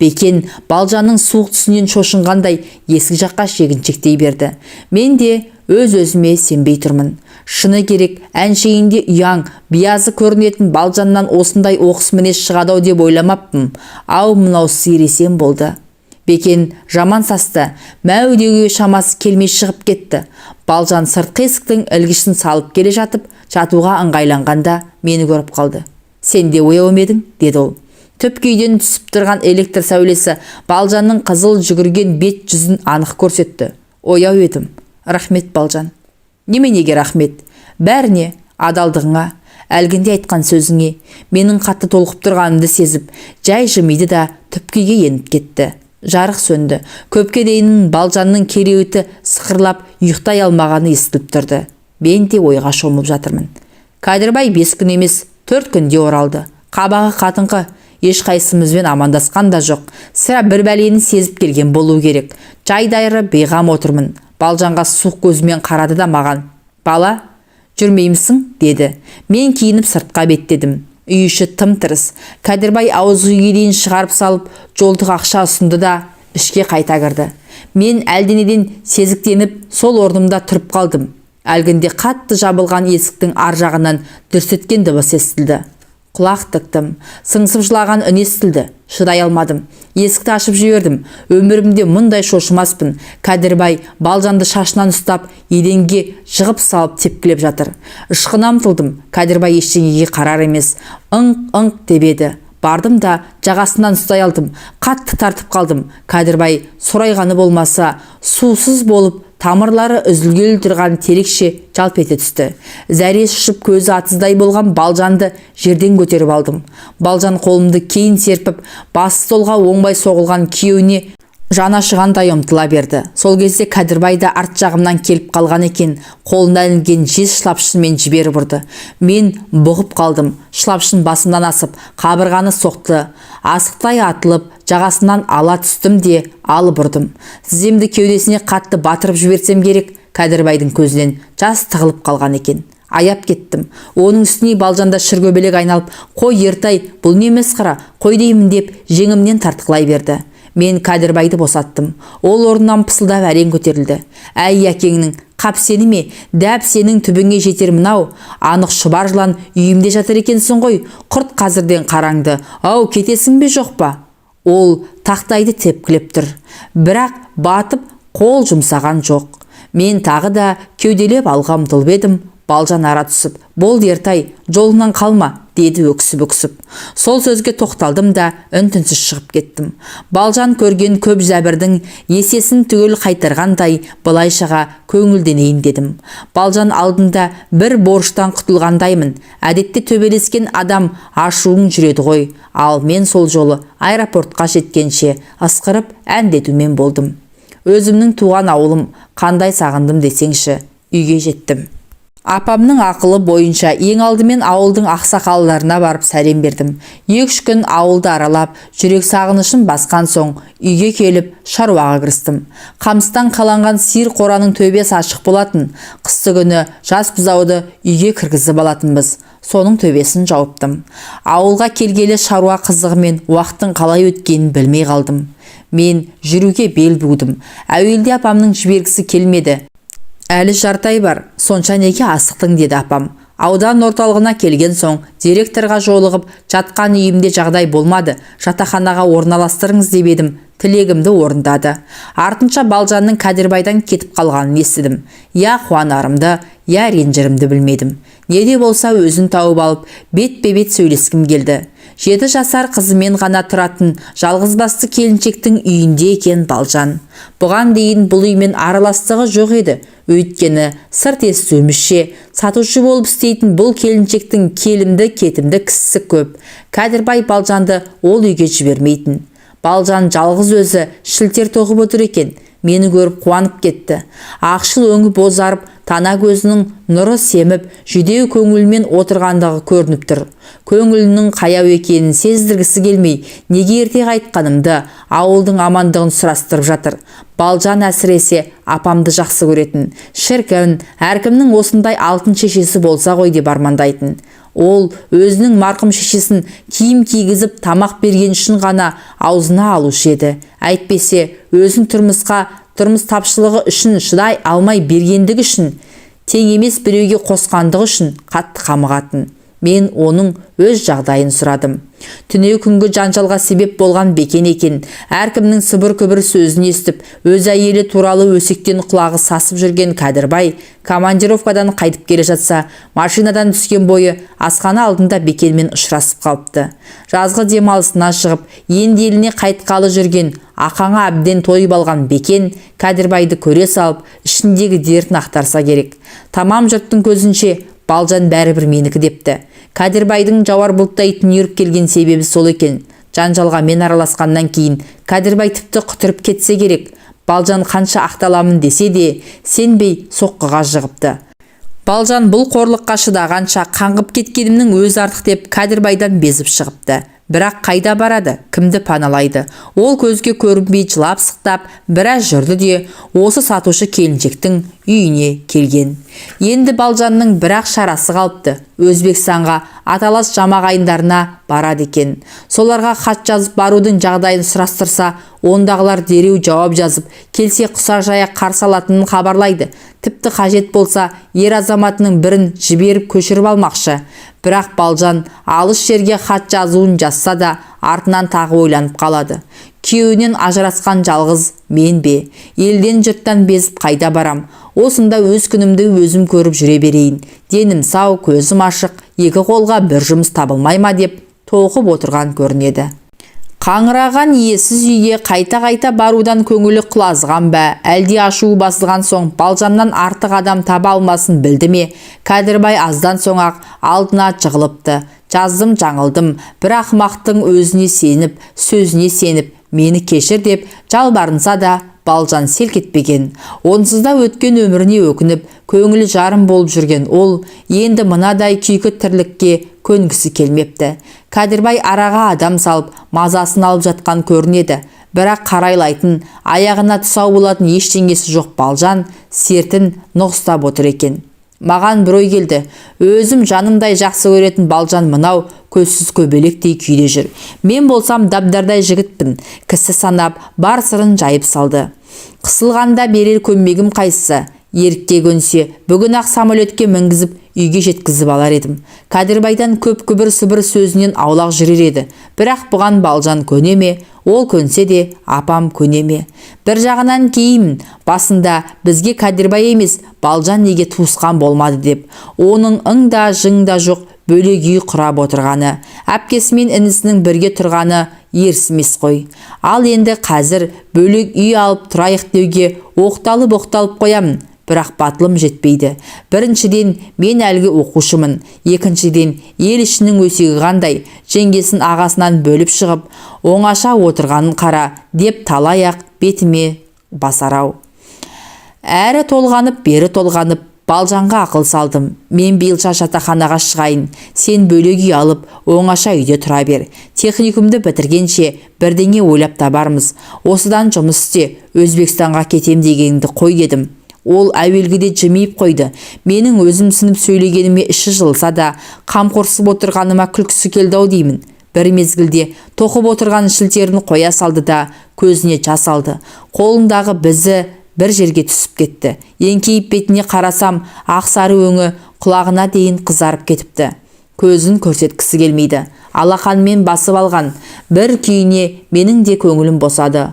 Бекен Балжанның суық түсінен шошынғандай есік жаққа шегіншектей берді. Мен де өз-өзіме сенбей тұрмын. Шыны керек, әншейінде ұяң, биязы көрінетін Балжаннан осындай оқыс мінез шығады ау деп ойламаппын. Ау, мынау сиыр есен болды. Бекен жаман састы, мәу деуге шамасы келмей шығып кетті. Балжан сыртқы есіктің ілгішін салып келе жатып, жатуға ыңғайланғанда мені көріп қалды. Сен де ояу ма едің? Деді ол. Түпкі үйден түсіп тұрған электр сәулесі Балжанның қызыл жүгірген бет жүзін анық көрсетті. Ояу едім. Рахмет, Балжан. Неменеге рахмет? Бәріне, адалдығыңа, әлгінде айтқан сөзіңе. Менің қатты толқып тұрғанымды сезіп, жай жымиды да түпкі үйге еніп кетті. Жарық сөнді. Көпке дейін Балжанның кереуеті сықырлап ұйықтай алмағаны естіліп тұрды. Мен де ойға шомылып жатырмын. Кәдірбай 5 күн емес, 4 күнде оралды. Қабағы қатыңқы, ешқайсымызбен амандасқан да жоқ. Сірә бір бәлені сезіп келген болу керек. Жайдайры бейғам отырмын. Балжанға суық көзімен қарады да маған: «Бала, жүрмеймісің?» деді. Мен киініп сыртқа беттедім. Үй іші тым-тырыс. Кәдірбай ауыз үйге дейін шығарып салып, жолдық ақша ұсынды да ішке қайта кірді. Мен әлденеден сезіктеніп, сол орнымда тұрып қалдым. Әлгінде қатты жабылған есіктің ар жағынан дүрс еткен дыбыс естілді. Құлақ тіктім. Сыңсып жылаған үн естілді. Шыдай алмадым. Есікті ашып жібердім. Өмірімде мұндай шошымаспын. Кәдірбай Балжанды шашынан ұстап, еденге жығып салып тепкілеп жатыр. Ышқына ұмтылдым. Кәдірбай ештеңеге қарар емес. Ыңқ-ыңқ деп еді. Бардым да жағасынан ұстай алдым. Қатты тартып қалдым. Кәдірбай сорайғаны болмаса, сусыз болып, тамырлары үзілгелі тұрған терекше жалп ете түсті. Зәресі ұшып көзі атыздай болған Балжанды жерден көтеріп алдым. Балжан қолымды кейін серпіп, басы столға оңбай соғылған күйеуіне жаны ашығандай ұмтыла берді. Сол кезде Кәдірбай да арт жағымнан келіп қалған екен, қолына ілінген жез шылапшынмен жіберіп ұрды. Мен бұғып қалдым. Шылапшын басымнан асып, қабырғаны соқты. Асықтай атылып, жағасынан ала түстім де алып ұрдым. Тіземді кеудесіне қатты батырып жіберсем керек, Кәдірбайдың көзінен жас тығылып қалған екен. Аяп кеттім. Оның үстіне Балжанда шыргөбелек айналып, «Қой, Ертай, бұл не масқара, қой деймін» деп жеңімнен тартқылай берді. Мен Кәдірбайды босаттым. Ол орнынан пысылдап әрең көтерілді. Әй, әкеңнің, қап сені ме, дәп сенің түбіңе жетер мынау. Анық шұбар жылан үйімде жатыр екенсің ғой. Құрт қазірден қараңды. Ау, кетесің бе, жоқ па? Ол тақтайды тепкілеп тұр. Бірақ батып қол жұмсаған жоқ. Мен тағы да кеуделеп алға ұмтылып едім. Балжан ара түсіп, «Болды, Ертай, жолыңнан қалма», деді өксіп-өксіп. Сол сөзге тоқталдым да үн-түнсіз шығып кеттім. Балжан көрген көп зәбірдің есесін түгел қайтарғандай былайшаға көңілденейін дедім. Балжан алдында бір борыштан құтылғандаймын. Әдетте төбелескен адам ашуың жүреді ғой. Ал мен сол жолы аэропортқа жеткенше ысқырып әндетумен болдым. Өзімнің туған ауылым қандай сағындым десеңші, үйге жеттім. Апамның ақылы бойынша ең алдымен ауылдың ақсақалдарына барып сәлем бердім. 2-3 күн ауылды аралап, жүрек сағынышын басқан соң үйге келіп шаруаға кірістім. Қамыстан қаланған сиыр қораның төбесі ашық болатын. Қысты күні жас бұзауды үйге кіргізіп алатынбыз. Соның төбесін жауыптым. Ауылға келгелі шаруа қызығымен уақыттың қалай өткенін білмей қалдым. Мен жүруге бел будым. Әуелде апамның жібергісі келмеді. Әлі жарты ай бар, сонша неге асықтың деді апам. Аудан орталығына келген соң директорға жолығып, жатқан үйімде жағдай болмады, жатақханаға орналастырыңыз деп едім, тілегімді орындады. Артынша Балжанның Кәдірбайдан кетіп қалғанын естідім. Я қуанарымды, я ренжірімді білмедім. Не де болса өзін тауып алып, бетпе-бет сөйлескім келді. 7 жасар қызымен ғана тұратын жалғызбасты келіншектің үйінде екен Балжан. Бұған дейін бұл үймен араластығы жоқ еді. Өйткені сырт естуімізше, сатушы болып істейтін бұл келіншектің келімді-кетімді кісісі көп. Кәдірбай Балжанды ол үйге жібермейтін. Балжан жалғыз өзі шілтер тоқып отыр екен. Мені көріп қуанып кетті. Ақшыл өңі бозарып, тана көзінің нұры семіп, жүдеу көңілмен отырғандығы көрініп тұр. Көңілінің қаяу екенін сездіргісі келмей, неге ерте қайтқанымды, ауылдың амандығын сұрастырып жатыр. Балжан әсіресе апамды жақсы көретін. Шіркін, әркімнің осындай алтын шешесі болса ғой деп армандайтын. Ол өзінің марқұм шешесін киім кигізіп тамақ берген үшін ғана аузына алушы еді. Әйтпесе өзін тұрмыс тапшылығы үшін шыдай алмай бергендігі үшін, тең емес біреуге қосқандығы үшін қатты қамығатын. Мен оның өз жағдайын сұрадым. Түнеу күнгі жанжалға себеп болған Бекен екен. Әркімнің сыбыр-күбір сөзін естіп, өз әйелі туралы өсектен құлағы сасып жүрген Кәдірбай командировкадан қайтып келе жатса, машинадан түскен бойы асхана алдында Бекенмен ұшырасып қалыпты. Жазғы демалысына шығып, енді еліне қайтқалы жүрген ақаңа әбден тойып алған Бекен Кәдірбайды көре салып, ішіндегі дертін ақтарса керек. Тамам жұрттың көзінше Балжан бәрібір менікі депті. Кәдірбайдың жауар бұлттай түнеріп келген себебі сол екен. Жанжалға мен араласқаннан кейін Кәдірбай тіпті құтырып кетсе керек. Балжан қанша ақталамын десе де сенбей соққыға жығыпты. Балжан бұл қорлыққа шыдағанша қаңғып кеткенімнің өзі артық деп Кәдірбайдан безіп шығыпты. Бірақ қайда барады, кімді паналайды? Ол көзге көрінбей жылап сықтап, біраз жүрді де осы сатушы келіншектің үйіне келген. Енді Балжанның бірақ шарасы қалыпты. Өзбекстанға аталас жамағайындарына барады екен. Соларға хат жазып барудың жағдайын сұрастырса, ондағылар дереу жауап жазып, келсе құсар жая қарсы алатынын хабарлайды. Тіпті қажет болса, ер азаматының бірін жіберіп көшіріп алмақшы. Бірақ Балжан алыс жерге хат жазуын жазса да, артынан тағы ойланып қалады. Күйеуінен ажырасқан жалғыз мен бе? Елден жұрттан безіп қайда барам? Осында өз күнімді өзім көріп жүре берейін. Денім сау, көзім ашық, екі қолға бір жұмыс табылмай ма деп тоқып отырған көрінеді. Қаңыраған иесіз үйге қайта-қайта барудан көңілі құлазыған ба, әлде ашуы басылған соң Балжаннан артық адам таба алмасын білді ме? Кәдірбай аздан соң-ақ алдына жығылыпты. Жаздым, жаңылдым, бір ақымақтың өзіне сеніп, сөзіне сеніп, мені кешір деп жалбарынса да Балжан селк етпеген. Онсыз да өткен өміріне өкініп, көңілі жарым болып жүрген ол енді мынадай күйкі тірлікке көнгісі келмепті. Кәдірбай араға адам салып, мазасын алып жатқан көрінеді. Бірақ қарайлайтын, аяғына тұсау болатын ештеңесі жоқ Балжан сертін нұқстап отыр екен. Маған бір ой келді. Өзім жанымдай жақсы көретін Балжан мынау көзсіз көбелектей күйде жүр. Мен болсам дабдардай жігітпін. Кісі санап, бар сырын жайып салды. Қысылғанда берер көмегім қайсысы? Ерікке көнсе, бүгін ақ самолетке мінгізіп, үйге жеткізіп алар едім. Кәдірбайдан көп күбір-сыбыр сөзінен аулақ жүрер еді. Бірақ бұған Балжан көне ме? Ол көнсе де апам көне ме? Бір жағынан кейімін, басында бізге Кәдірбай емес, Балжан неге туысқан болмады деп. Оның ың да жың да жоқ бөлек үй құрап отырғаны, әпкесі мен інісінің бірге тұрғаны ерсі емес қой. Ал енді қазір бөлек үй алып тұрайық деуге оқталып-оқталып қоямын. Бірақ батылым жетпейді. Біріншіден, мен әлгі оқушымын. Екіншіден, ел ішінің өсегі қандай, жеңгесін ағасынан бөліп шығып, оңаша отырғанын қара, деп талай-ақ бетіме басарау. Әрі толғанып, бері толғанып, Балжанға ақыл салдым. Мен биылша жатақханаға шығайын, сен бөлек үй алып, оңаша үйде тұра бер. Техникумды бітіргенше бірдеңе ойлап табармыз. Осыдан жұмыс істе, Өзбекстанға кетем дегеніңді қой дедім. Ол әуелгіде жымиып қойды. Менің өзім сынып сөйлегеніме іші жылса да, қамқорсып отырғаныма күлкісі келді ау деймін. Бір мезгілде тоқып отырған шілтерін қоя салды да, көзіне жас алды. Қолындағы бізі бір жерге түсіп кетті. Еңкейіп бетіне қарасам, ақсары өңі Құлағына дейін қызарып кетіпті. Көзін көрсеткісі келмейді. Алақанмен басып алған бір күйіне менің де көңілім босады.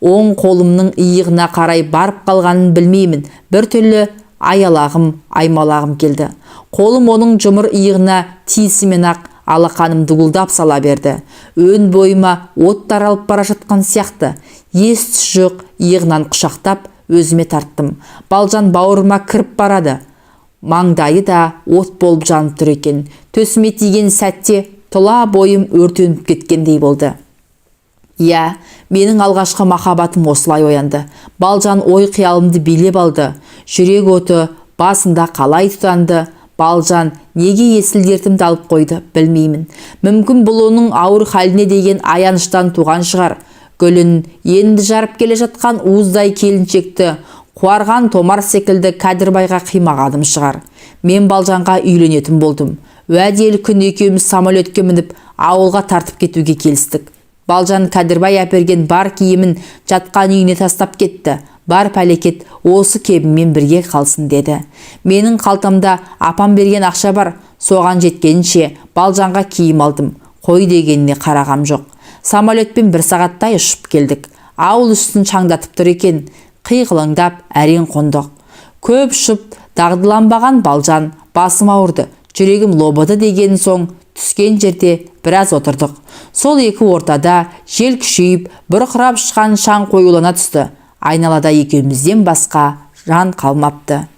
Оң қолымның иығына қарай барып қалғанын білмеймін. Бір түрлі аялағым, аймалағым келді. Қолым оның жұмыр иығына тиісімен-ақ алақаным дуылдап сала берді. Өн бойыма от таралып бара жатқан сияқты. Ес-түс жоқ, иығынан құшақтап өзіме тарттым. Балжан бауырыма кіріп барады. Маңдайы да от болып жанып тұр екен. Төсіме тиген сәтте тұла бойым өртеніп кеткендей болды. Иә, менің алғашқы махаббатым осылай оянды. Балжан ой қиялымды билеп алды. Жүрек оты басында қалай тұтанды? Балжан неге есіл дертімді алып қойды, білмеймін. Мүмкін бұл оның ауыр халіне деген аяныштан туған шығар. Гүлін енді жарып келе жатқан уыздай келіншекті қуарған томар секілді Кәдірбайға қимағаным шығар. Мен Балжанға үйленетін болдым. Уәделі күн екеуміз самолетке мініп ауылға тартып кетуге келістік. Балжан Кәдірбай әперген бар киімін жатқан үйіне тастап кетті. Бар пәлекет осы кебіммен бірге қалсын деді. Менің қалтамда апам берген ақша бар. Соған жеткенше Балжанға киім алдым. Қой дегеніне қарағам жоқ. Самолетпен бір сағаттай ұшып келдік. Ауыл үстін шаңдатып тұр екен. Қиғылыңдап әрең қондық. Көп ұшып дағдыланбаған Балжан басым ауырды, жүрегім лобыды деген соң түскен жерде біраз отырдық. Сол екі ортада жел күшейіп, бұрқырап ұшқан шаң қоюлана түсті. Айналада екеумізден басқа жан қалмапты.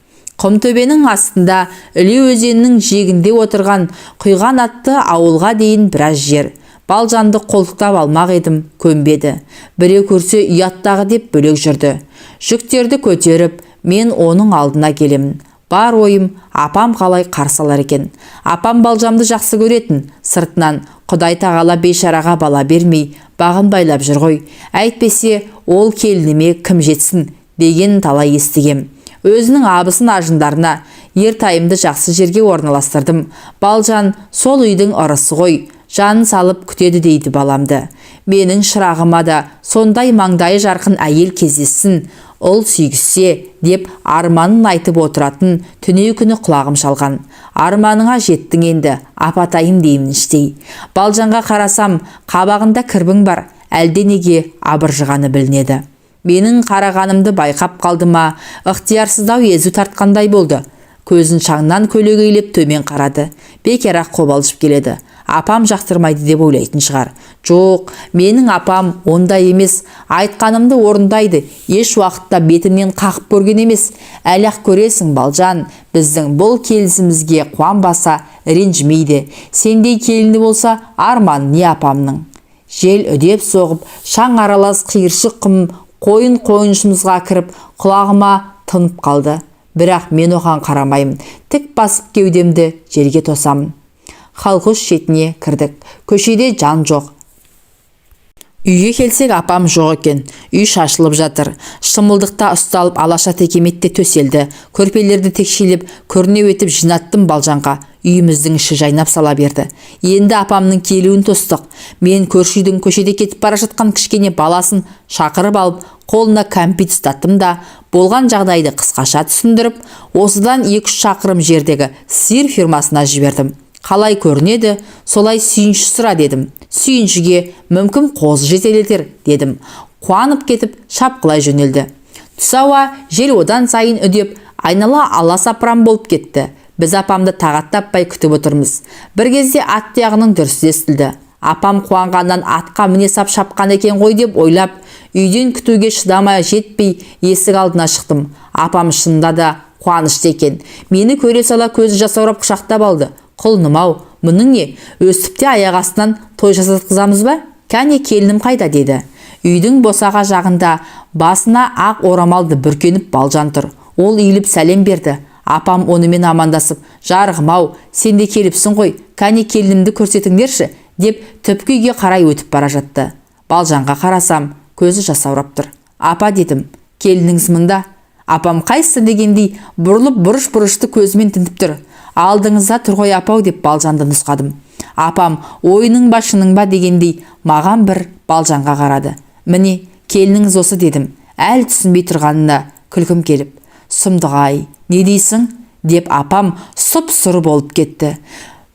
Құмтөбенің астында Іле өзенінің жиегінде отырған құйған атты ауылға дейін біраз жер. Балжанды қолтықтап алмақ едім, көнбеді. Біреу көрсе ұяттағы деп бөлек жүрді. Жүктерді көтеріп, мен оның алдына келемін. Бар ойым апам қалай қарсы алар екен. Апам Балжанды жақсы көретін, сыртынан Құдай тағала бейшараға бала бермей, бағын байлап жүр ғой. Әйтпесе ол келініме кім жетсін деген талай естігем. Өзінің абысын ажындарына ертайымды жақсы жерге орналастырдым. Балжан сол үйдің ырысы ғой, жанын салып күтеді дейді баламды. Менің шырағыма да сондай маңдайы жарқын әйел кездессін, ұл сүйгізсе деп арманын айтып отыратын түнеу күні құлағым шалған. Арманыңа жеттің енді, апатайым деймін іштей. Балжанға қарасам, қабағында кірбің бар, әлденеге абыржығаны білінеді. Менің қарағанымды байқап қалды ма, ықтиярсыздау езу тартқандай болды. Көзін шаңнан көлегейлеп төмен қарады. Бекер-ақ қобалжып келеді. Апам жақтырмайды деп ойлайтын шығар. Жоқ, менің апам ондай емес. Айтқанымды орындайды. Еш уақытта бетімнен қағып көрген емес. Әлі-ақ көресің, Балжан, біздің бұл келісімізге қуанбаса, ренжімейді. Сендей келіні болса, арман не апамның. Жел үдеп соғып, шаң аралас қиыршық құм қойын қойыншымызға кіріп, құлағыма тынып қалды. Бірақ мен оған қарамаймын. Тік басып кеудемді жерге тосамын. Халқұш шетіне кірдік. Көшеде жан жоқ. Үйге келсек апам жоқ екен. Үй шашылып жатыр. Шымылдықта ұсталып алаша текеметте төселді. Көрпелерді текшелеп, көрнеу етіп жинаттым Балжанға. Үйіміздің іші жайнап сала берді. Енді апамның келуін тостық. Мен көрші үйдің көшеде кетіп бара жатқан кішкене баласын шақырып алып, қолына кәмпит ұстаттым да, болған жағдайды қысқаша түсіндіріп, осыдан 2-3 шақырым жердегі сиыр фирмасына жібердім. Қалай көрінеді, солай сүйінші сұра дедім. Сүйіншіге мүмкін қозы жетелетер дедім. Қуанып кетіп шапқылай жөнелді. Түс ауа жел одан сайын үдеп, айнала аласапыран болып кетті. Біз апамды тағат таппай күтіп отырмыз. Бір кезде ат тұяғының дүрсі естілді. Апам қуанғаннан атқа міне сап шапқан екен ғой деп ойлап, үйден күтуге шыдамай жетпей есік алдына шықтым. Апам шынында да қуанышты екен. Мені көре сала көзі жасаурап құшақтап алды. Құлыным-ау, мұның не? Өстіп те аяқ астынан той жасатқызамыз ба? Кәне келінім қайда деді. Үйдің босаға жағында басына ақ орамалды бүркеніп Балжан тұр. Ол иіліп сәлем берді. Апам онымен амандасып, жарығым-ау, сен де келіпсің ғой, кәне келінімді көрсетіңдерші, деп түпкі үйге қарай өтіп бара жатты. Балжанға қарасам, көзі жасаурап тұр. Апа дедім, келініңіз мында. Апам қайсысы дегендей бұрылып бұрыш-бұрышты көзімен тінтіп тұр. Алдыңызда тұр ғой апау деп Балжанды нұсқадым. Апам ойының ба шының ба дегендей маған бір Балжанға қарады. Міне, келініңіз осы дедім. Әлі түсінбей тұрғанына күлкім келіп. Сұмдық-ай, не дейсің? Деп апам сұп-сұр болып кетті.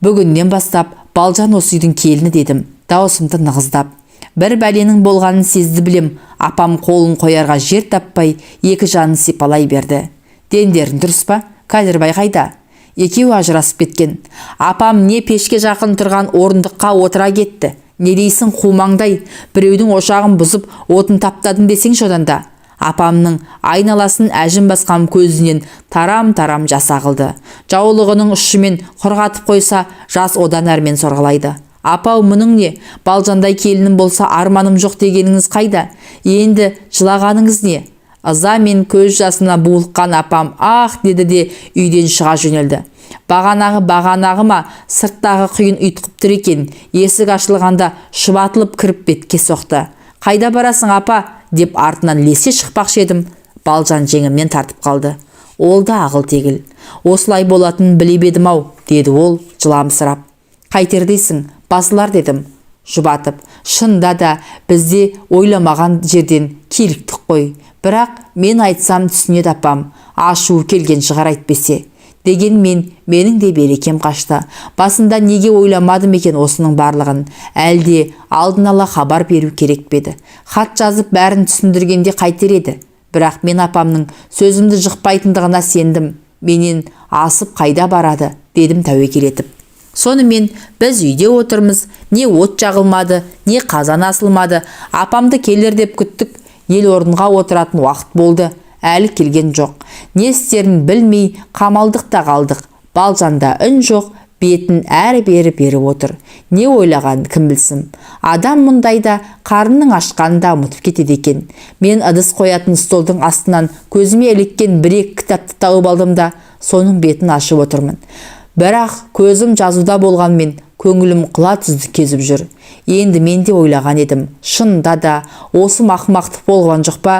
Бүгіннен бастап Балжан осы үйдің келіні, дедім, даусымды нығыздап. Бір бәленің болғанын сезді білем, апам қолын қоярға жер таппай, екі жанын сипалай берді. Дендерің дұрыс па? Кәдірбай қайда? Екеуі ажырасып кеткен. Апам не пешке жақын тұрған орындыққа отыра кетті. Не дейсің, қумаңдай, біреудің ошағын бұзып, отын таптадың десеңші одан да. Апамның айналасын әжім басқан көзінен тарам-тарам жас ағылды. Жаулығының ұшымен құрғатып қойса, жас одан әрмен сорғалайды. Апау, мұның не? Балжандай келінім болса, арманым жоқ дегеніңіз қайда? Енді жылағаныңыз не? Ыза мен көз жасына буылыққан апам ах деді де үйден шыға жөнелді. Бағанағы бағанағы ма, сырттағы құйын ұйтқып тұр екен. Есік ашылғанда шұбатылып кіріп бетке соқты. Қайда барасың, апа? Деп артынан лесе шықпақшы едім. Балжан жеңімнен тартып қалды. Ол да ағыл-тегіл. Осылай болатынын біліп едім-ау, деді ол жыламсырап. Қайтер дейсің, басылар, дедім жұбатып. Шынында да бізде ойламаған жерден киліктік қой. Бірақ мен айтсам түсінеді апам. Ашуы келген шығар әйтпесе. Дегенмен менің де берекем қашты. Басында неге ойламадым екен осының барлығын? Әлде алдын ала хабар беру керек пе еді? Хат жазып бәрін түсіндіргенде қайтер еді? Бірақ мен апамның сөзімді жықпайтындығына сендім. Менен асып қайда барады, дедім тәуекел етіп. Сонымен біз үйде отырмыз, не от жағылмады, не қазан асылмады. Апамды келер деп күттік, ел орынға отыратын уақыт болды, әлі келген жоқ. Не істерін білмей қамалдық та қалдық. Балжанда үн жоқ, бетін әрі-бері беріп отыр. Не ойлағанын кім білсін. Адам мұндайда қарнының ашқанын да ұмытып кетеді екен. Мен ыдыс қоятын столдың астынан көзіме іліккен бір-екі кітапты тауып алдым да, соның бетін ашып отырмын. Бірақ көзім жазуда болғанмен көңілім құла түзді кезіп жүр. Енді мен де ойлаған едім. Шынында да осы мақмақтық болған жоқ па?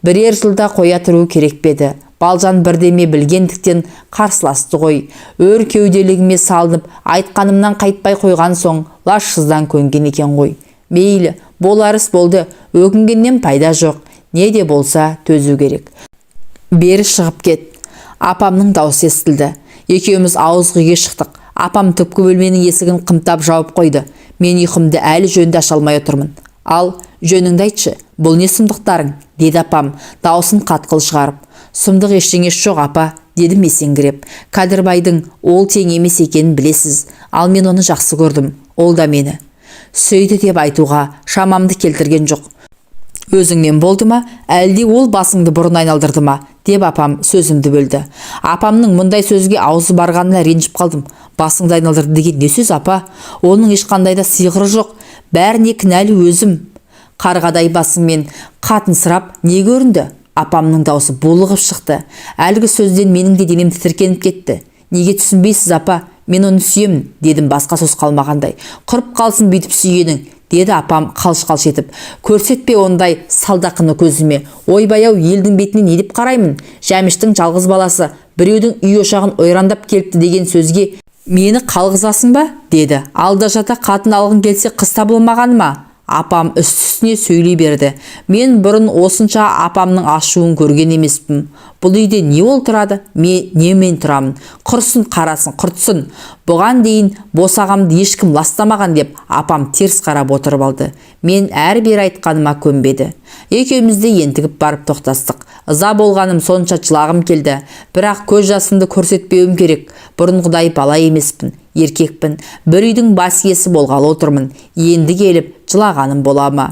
Бірер жылда қоя тұру керек пе еді? Балжан бірдеме білгендіктен қарсыласты ғой. Өр кеуделігіме салынып, айтқанымнан қайтпай қойған соң лашсыздан көнген екен ғой. Мейлі, болар іс болды, өкінгеннен пайда жоқ. Не де болса төзу керек. Бері шығып кет. Апамның даусы естілді. Екеуміз ауыз үйге шықтық. Апам түпкі бөлменің есігін қымтап жауып қойды. Мен ұйқымды әлі жөнді аша алмай отырмын. Ал, жөніңді айтшы, бұл не сұмдықтарың? Деді апам, даусын қатқыл шығарып. Сұмдық ештеңесі жоқ, апа, дедім есеңгіреп. Кәдірбайдың ол тең емес екенін білесіз. Ал мен оны жақсы көрдім, ол да мені. Сүйді деп айтуға шамамды келтірген жоқ. Өзіңнен болды ма, әлде ол басыңды бұрын айналдырды ма, деп апам сөзімді бөлді. Апамның мұндай сөзге аузы барғанына ренжіп қалдым. Басыңды айналдырды деген не сөз, апа? Оның ешқандай да сиқыры жоқ. Бәріне кінәлі өзім. Қарғадай басыңмен қатынсырап не көрінді? Апамның даусы булығып шықты. Әлгі сөзден менің де денем тітіркеніп кетті. Неге түсінбейсіз, апа? Мен оны сүйемін, дедім басқа сөз қалмағандай. Құрып қалсын бүйтіп сүйгенің, деді апам қалш-қалш етіп. Көрсетпе ондай салдақыны көзіме. Ойбай-ау, елдің бетіне не деп қараймын? Жәміштің жалғыз баласы біреудің үй ошағын ойрандап келіпті деген сөзге мені қалғызасың ба? Деді. Алда жата қатын алғың келсе қыз табылмағаны ма? Апам үсті-үстіне сөйлей берді. Мен бұрын осынша апамның ашуын көрген емеспін. Бұл үйде не ол тұрады, не мен тұрамын. Құрсын қарасын, құртсын. Бұған дейін босағамды ешкім ластамаған деп апам теріс қарап отырып алды. Мен әрі-бері айтқаныма көнбеді. Екеуміз де ентігіп барып тоқтастық. Ыза болғаным сонша жылағым келді. Бірақ көз жасымды көрсетпеуім керек. Бұрынғыдай бала емеспін, еркекпін. Бір үйдің бас иесі болғалы отырмын. Енді келіп жылағаным бола ма?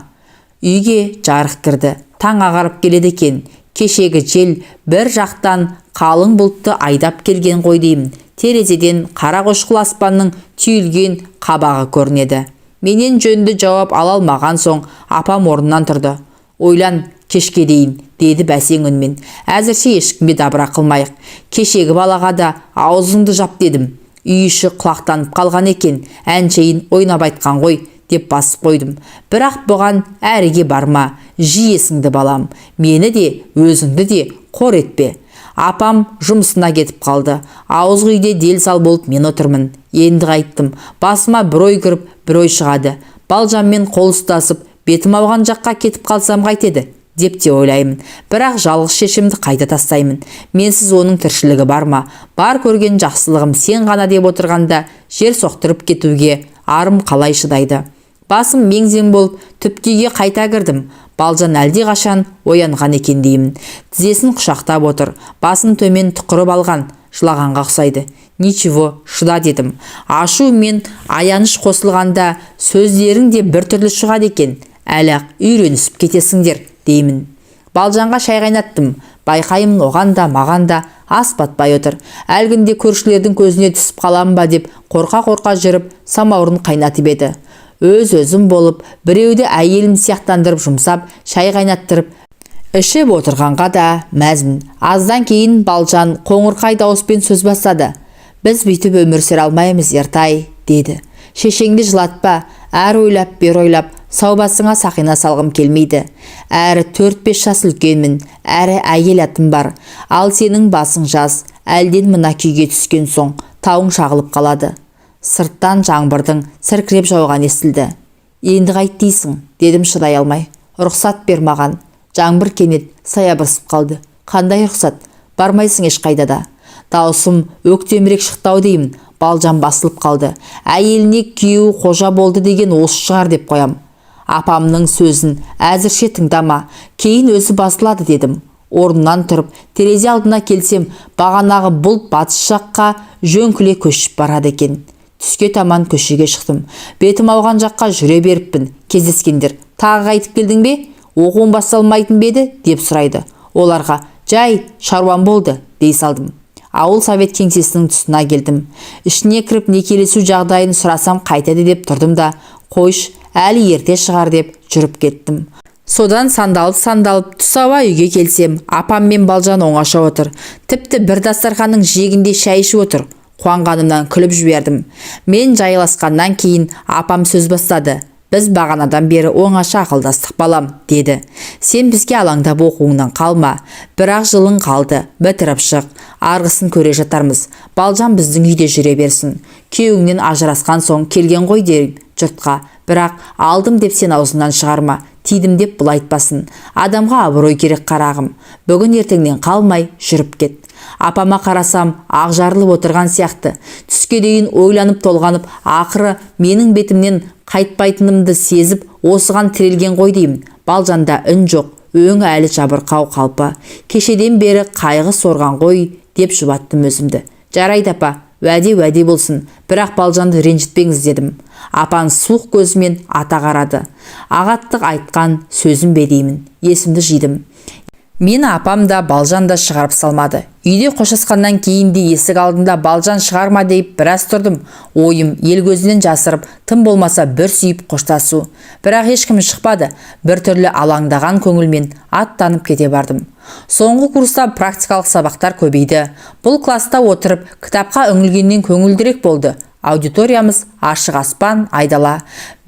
Үйге жарық кірді. Таң ағарып келеді екен. Кешегі жел бір жақтан қалың бұлтты айдап келген ғой деймін. Терезеден қара қошқыл аспанның түйілген қабағы көрінеді. Менен жөнді жауап ала алмаған соң апам орнынан тұрды. Ойлан, кешке дейін, деді бәсең үнмен. Әзірше ешкімге дабыра қылмайық. Кешегі балаға да аузыңды жап дедім. Үй іші құлақтанып қалған екен, әншейін ойнап айтқан ғой, деп басып қойдым. Бірақ бұған әріге барма, жи есіңді балам, мені де, өзіңді де қор етпе. Апам жұмысына кетіп қалды. Ауыз үйде дел сал болып мен отырмын. Енді қайттым. Басыма бір ой кіріп, бір ой шығады. Балжанмен қол ұстасып, бетім ауған жаққа кетіп қалсам қайтеді. Деп те ойлаймын. Бірақ жалғыз шешемді қайда тастаймын? Менсіз оның тіршілігі бар ма? Бар көрген жақсылығым сен ғана деп отырғанда, жер соқтырып кетуге арым қалай шыдайды? Басым мең-зең болып, түпкі үйге қайта кірдім. Балжан әлдеқашан оянған екен деймін. Тізесін құшақтап отыр. Басын төмен тұқырып алған, жылағанға ұқсайды. «Ничего, шыда», – дедім. Ашу мен аяныш қосылғанда сөздерің де біртүрлі шығады екен. Әлі-ақ үйренісіп кетесіңдер деймін. Балжанға шай қайнаттым. Байқаймын, оған да, маған да ас батпай отыр. Әлгінде көршілердің көзіне түсіп қалам ба деп қорқа-қорқа жүріп, самаурын қайнатып еді. Өз-өзім болып, біреуді әйелім сияқтандырып жұмсап, шай қайнаттырып, ішіп отырғанға да мәзмін. Аздан кейін Балжан қоңырқай дауыспен сөз бастады. «Біз бүйтіп өмір сүре алмаймыз, Ертай», – деді. «Шешеңді жылатпа, әрі ойлап, бері ойлап, сау басыңа сақина салғым келмейді. Әрі 4-5 жас үлкенмін, әрі әйел атым бар. Ал сенің басың жас, әлден мына күйге түскен соң тауың шағылып қалады». Сырттан жаңбырдың сіркіреп жауғаны естілді. «Енді қайт дейсің?» – дедім шыдай алмай. «Рұқсат бер маған». Жаңбыр кенет саябырсып қалды. «Қандай рұқсат? Бармайсың ешқайда да». Даусым өктемірек шықты ау деймін. Балжан басылып қалды. Әйеліне күйеуі қожа болды деген осы шығар деп қоям. «Апамның сөзін әзірше тыңдама, кейін өзі басылады», – дедім. Орнынан тұрып, терезе алдына келсем, бағанағы бұлт батыс жаққа жөңкіле көшіп барады екен. Түске таман көшеге шықтым. Бетім ауған жаққа жүре беріппін. Кездескендер: «Тағы қайтып келдің бе? Оқуың басталмайтын ба еді?» – деп сұрайды. Оларға: «Жай шаруам болды», – дей салдым. Ауыл совет кеңсесінің тұсына келдім. Ішіне кіріп, некелесу жағдайын сұрасам қайтеді деп тұрдым да, қойш, әлі ерте шығар деп жүріп кеттім. Содан сандалып-сандалып түс ауа үйге келсем, апам мен Балжан оңаша отыр. Тіпті бір дастарханның жиегінде шай ішіп отыр. Қуанғанымнан күліп жібердім. Мен жайласқаннан кейін апам сөз бастады. «Біз бағанадан бері оңаша ақылдастық, балам», – деді. «Сен бізге алаңдап, оқуыңнан қалма. Бір-ақ жылың қалды, бітіріп шық. Арғысын көре жатармыз. Балжан біздің үйде жүре берсін. Күйеуіңнен ажырасқан соң келген ғой деймін жұртқа. Бірақ алдым деп сен аузыңнан шығарма, тидім деп бұл айтпасын. Адамға абырой керек, қарағым. Бүгін ертеңнен қалмай жүріп кет». Апама қарасам, ақ жарылып отырған сияқты. Түске дейін ойланып толғанып, ақыры менің бетімнен қайтпайтынымды сезіп, осыған тірелген ғой деймін. Балжанда үн жоқ, өңі әлі жабырқау қалпы. Кешеден бері қайғы сорған ғой деп жұбаттым өзімді. «Жарайды, апа, уәде уәде болсын, бірақ Балжанды ренжітпеңіз», – дедім. Апам суық көзімен ата қарады. Ағаттық айтқан сөзім бе деймін. Есімді жидым. Мені апам да, Балжан да шығарып салмады. Үйде қоштасқаннан кейін де есік алдында Балжан шығарма деп біраз тұрдым. Ойым ел көзінен жасырып, тым болмаса бір сүйіп қоштасу. Бірақ ешкім шықпады. Бір түрлі алаңдаған көңілмен аттанып кете бардым. Соңғы курста практикалық сабақтар көбейді. Бұл класста отырып, кітапқа үңілгеннен көңілдірек болды. Аудиториямыз ашық аспан, айдала.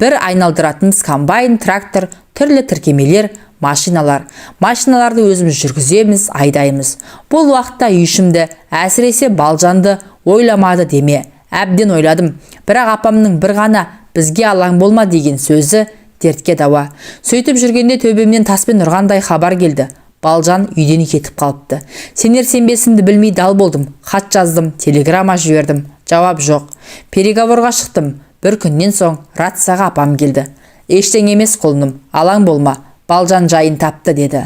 Бір айналдыратынымыз комбайн, трактор, түрлі тіркемелер, машиналар. Машиналарды өзіміз жүргіземіз, айдаймыз. Бұл уақытта үй ішімді, әсіресе Балжанды ойламады деме. Әбден ойладым. Бірақ апамның бір ғана «бізге алаң болма» деген сөзі дертке дауа. Сөйтіп жүргенде төбемнен таспен ұрғандай хабар келді. Балжан үйден кетіп қалыпты. Сенер сенбесімді білмей дал болдым. Хат жаздым, телеграмма жібердім. Жауап жоқ. Переговорға шықтым. Бір күннен соң рацияға апам келді. «Ештеңе емес, құлыным, алаң болма. Балжан жайын тапты», – деді.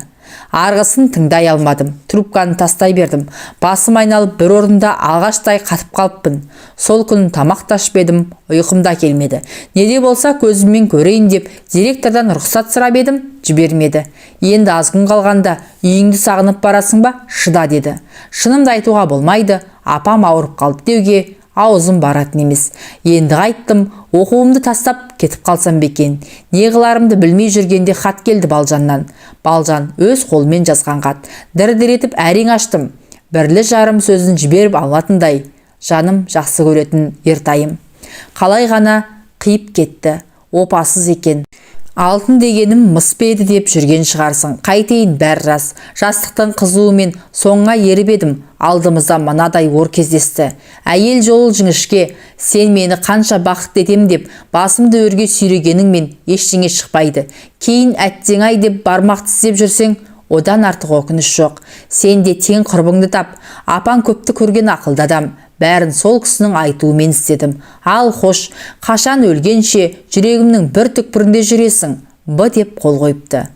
Арғысын тыңдай алмадым. Трубканы тастай бердім. Басым айналып, бір орында ағаштай қатып қалыппын. Сол күні тамақ та ішпедім, ұйқым да келмеді. Не де болса көзіммен көрейін деп директордан рұқсат сұрап едім, жібермеді. «Енді аз күн қалғанда үйіңді сағынып барасың ба? Шыда», – деді. Шынымды айтуға болмайды, апам ауырып қалды деуге аузым баратын емес. Енді қайттым, оқуымды тастап кетіп қалсам ба екен? Не қыларымды білмей жүргенде хат келді Балжаннан. Балжан өз қолымен жазған хат. Дір-дір етіп әрең аштым. Бірлі жарым сөзін жіберіп алатындай. «Жаным, жақсы көретін Ертайым». Қалай ғана қиып кетті. Опасыз екен. Алтын дегенім мыс па еді деп жүрген шығарсың. Қайтейін, бәрі рас. Жастықтың қызуымен соңға еріп едім. Алдымызда мынадай ор кездесті. Әйел жолы жіңішке. Сен мені қанша бақытты етем деп басымды өрге сүйрегеніңмен ештеңе шықпайды. Кейін әттең-ай деп бармақ тістеп жүрсең, одан артық өкініш жоқ. Сен де тең құрбыңды тап. Апаң көпті көрген ақылды адам. Бәрін сол кісінің айтуымен істедім. Ал хош, қашан өлгенше жүрегімнің бір түкпірінде жүресің. Б деп қол қойыпты.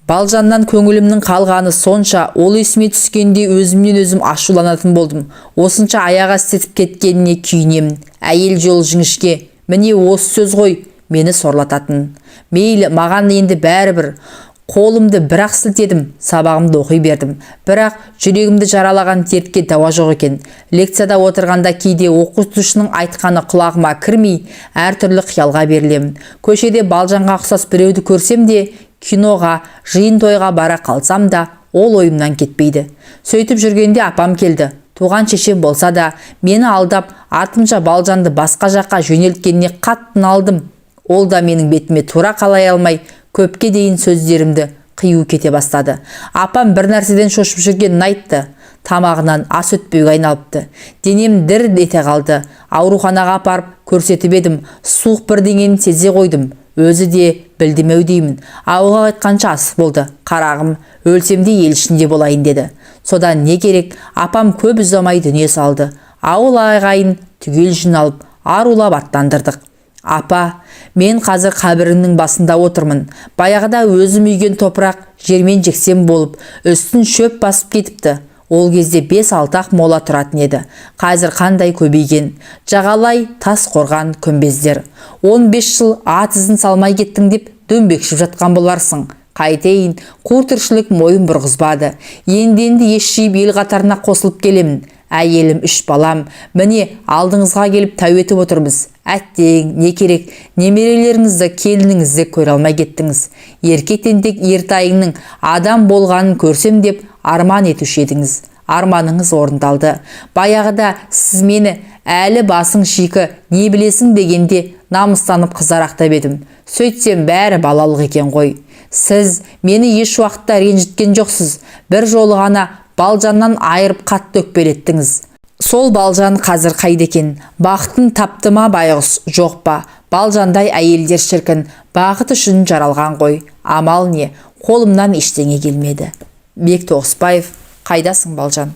Балжаннан көңілімнің қалғаны сонша, ол есіме түскенде өзімнен өзім ашуланатын болдым. Осынша аяқ асты етіп кеткеніне күйінемін. Әйел жолы жіңішке. Міне осы сөз ғой мені сорлататын. Мейлі, маған енді бәрібір. Қолымды бірақ сілтедім, сабағымды оқи бердім. Бірақ жүрегімді жаралаған дертке дауа жоқ екен. Лекцияда отырғанда кейде оқытушының айтқаны құлағыма кірмей, әртүрлі қиялға берілемін. Көшеде Балжанға ұқсас біреуді көрсем де, киноға, жиын тойға бара қалсам да, ол ойымнан кетпейді. Сөйтіп жүргенде апам келді. Туған шешем болса да, мені алдап, артымша Балжанды басқа жаққа жөнелткеніне қатты налдым. Ол да менің бетіме тура қалай алмай, көпке дейін сөздерімді қию кете бастады. Апам бір нәрседен шошып жүргенін айтты. Тамағынан ас өтпеуге айналыпты. Денем дір ете қалды. Ауруханаға апарып көрсетіп едім, суық бірдеңені сезе қойдым. Өзі де білдімеу деймін. Ауылға қайтқанша асық болды. Қарағым, өлсем де ел ішінде болайын деді. Содан не керек, апам көп ұзамай дүние салды. Ауыл ағайын түгел жиналып, арулап аттандырдық. Апа, мен қазір қабіріңнің басында отырмын. Баяғыда өзім үйген топырақ жермен жексен болып, үстін шөп басып кетіпті. Ол кезде 5-6 мола тұратын еді. Қазір қандай көбейген. Жағалай тас қорған күмбездер. 15 жыл ат ізін салмай кеттің деп дөңбекшіп жатқан боларсың. Қайтейін, қу тіршілік мойын бұрғызбады. Енді-енді ес жиып ел қатарына қосылып келемін. Әйелім, 3 балам, міне алдыңызға келіп тәу етіп отырмыз. Әттең, не керек, немерелеріңізді, келініңізді көре алмай кеттіңіз. Ерке тентек ертайыңның адам болғанын көрсем деп арман етуші едіңіз. Арманыңыз орындалды. Баяғыда сіз мені әлі басың шикі, не білесің дегенде намыстанып қызарақтап едім. Сөйтсем бәрі балалық екен ғой. Сіз мені еш уақытта ренжіткен жоқсыз. Бір жолы ғана Балжаннан айырып қатты өкпелеттіңіз. Сол Балжан қазір қайда екен? Бақытын тапты ма байғұс, жоқ па? Балжандай әйелдер шіркін, бақыт үшін жаралған ғой. Амал не, қолымнан ештеңе келмеді. Бек Тоғысбаев, қайдасың Балжан?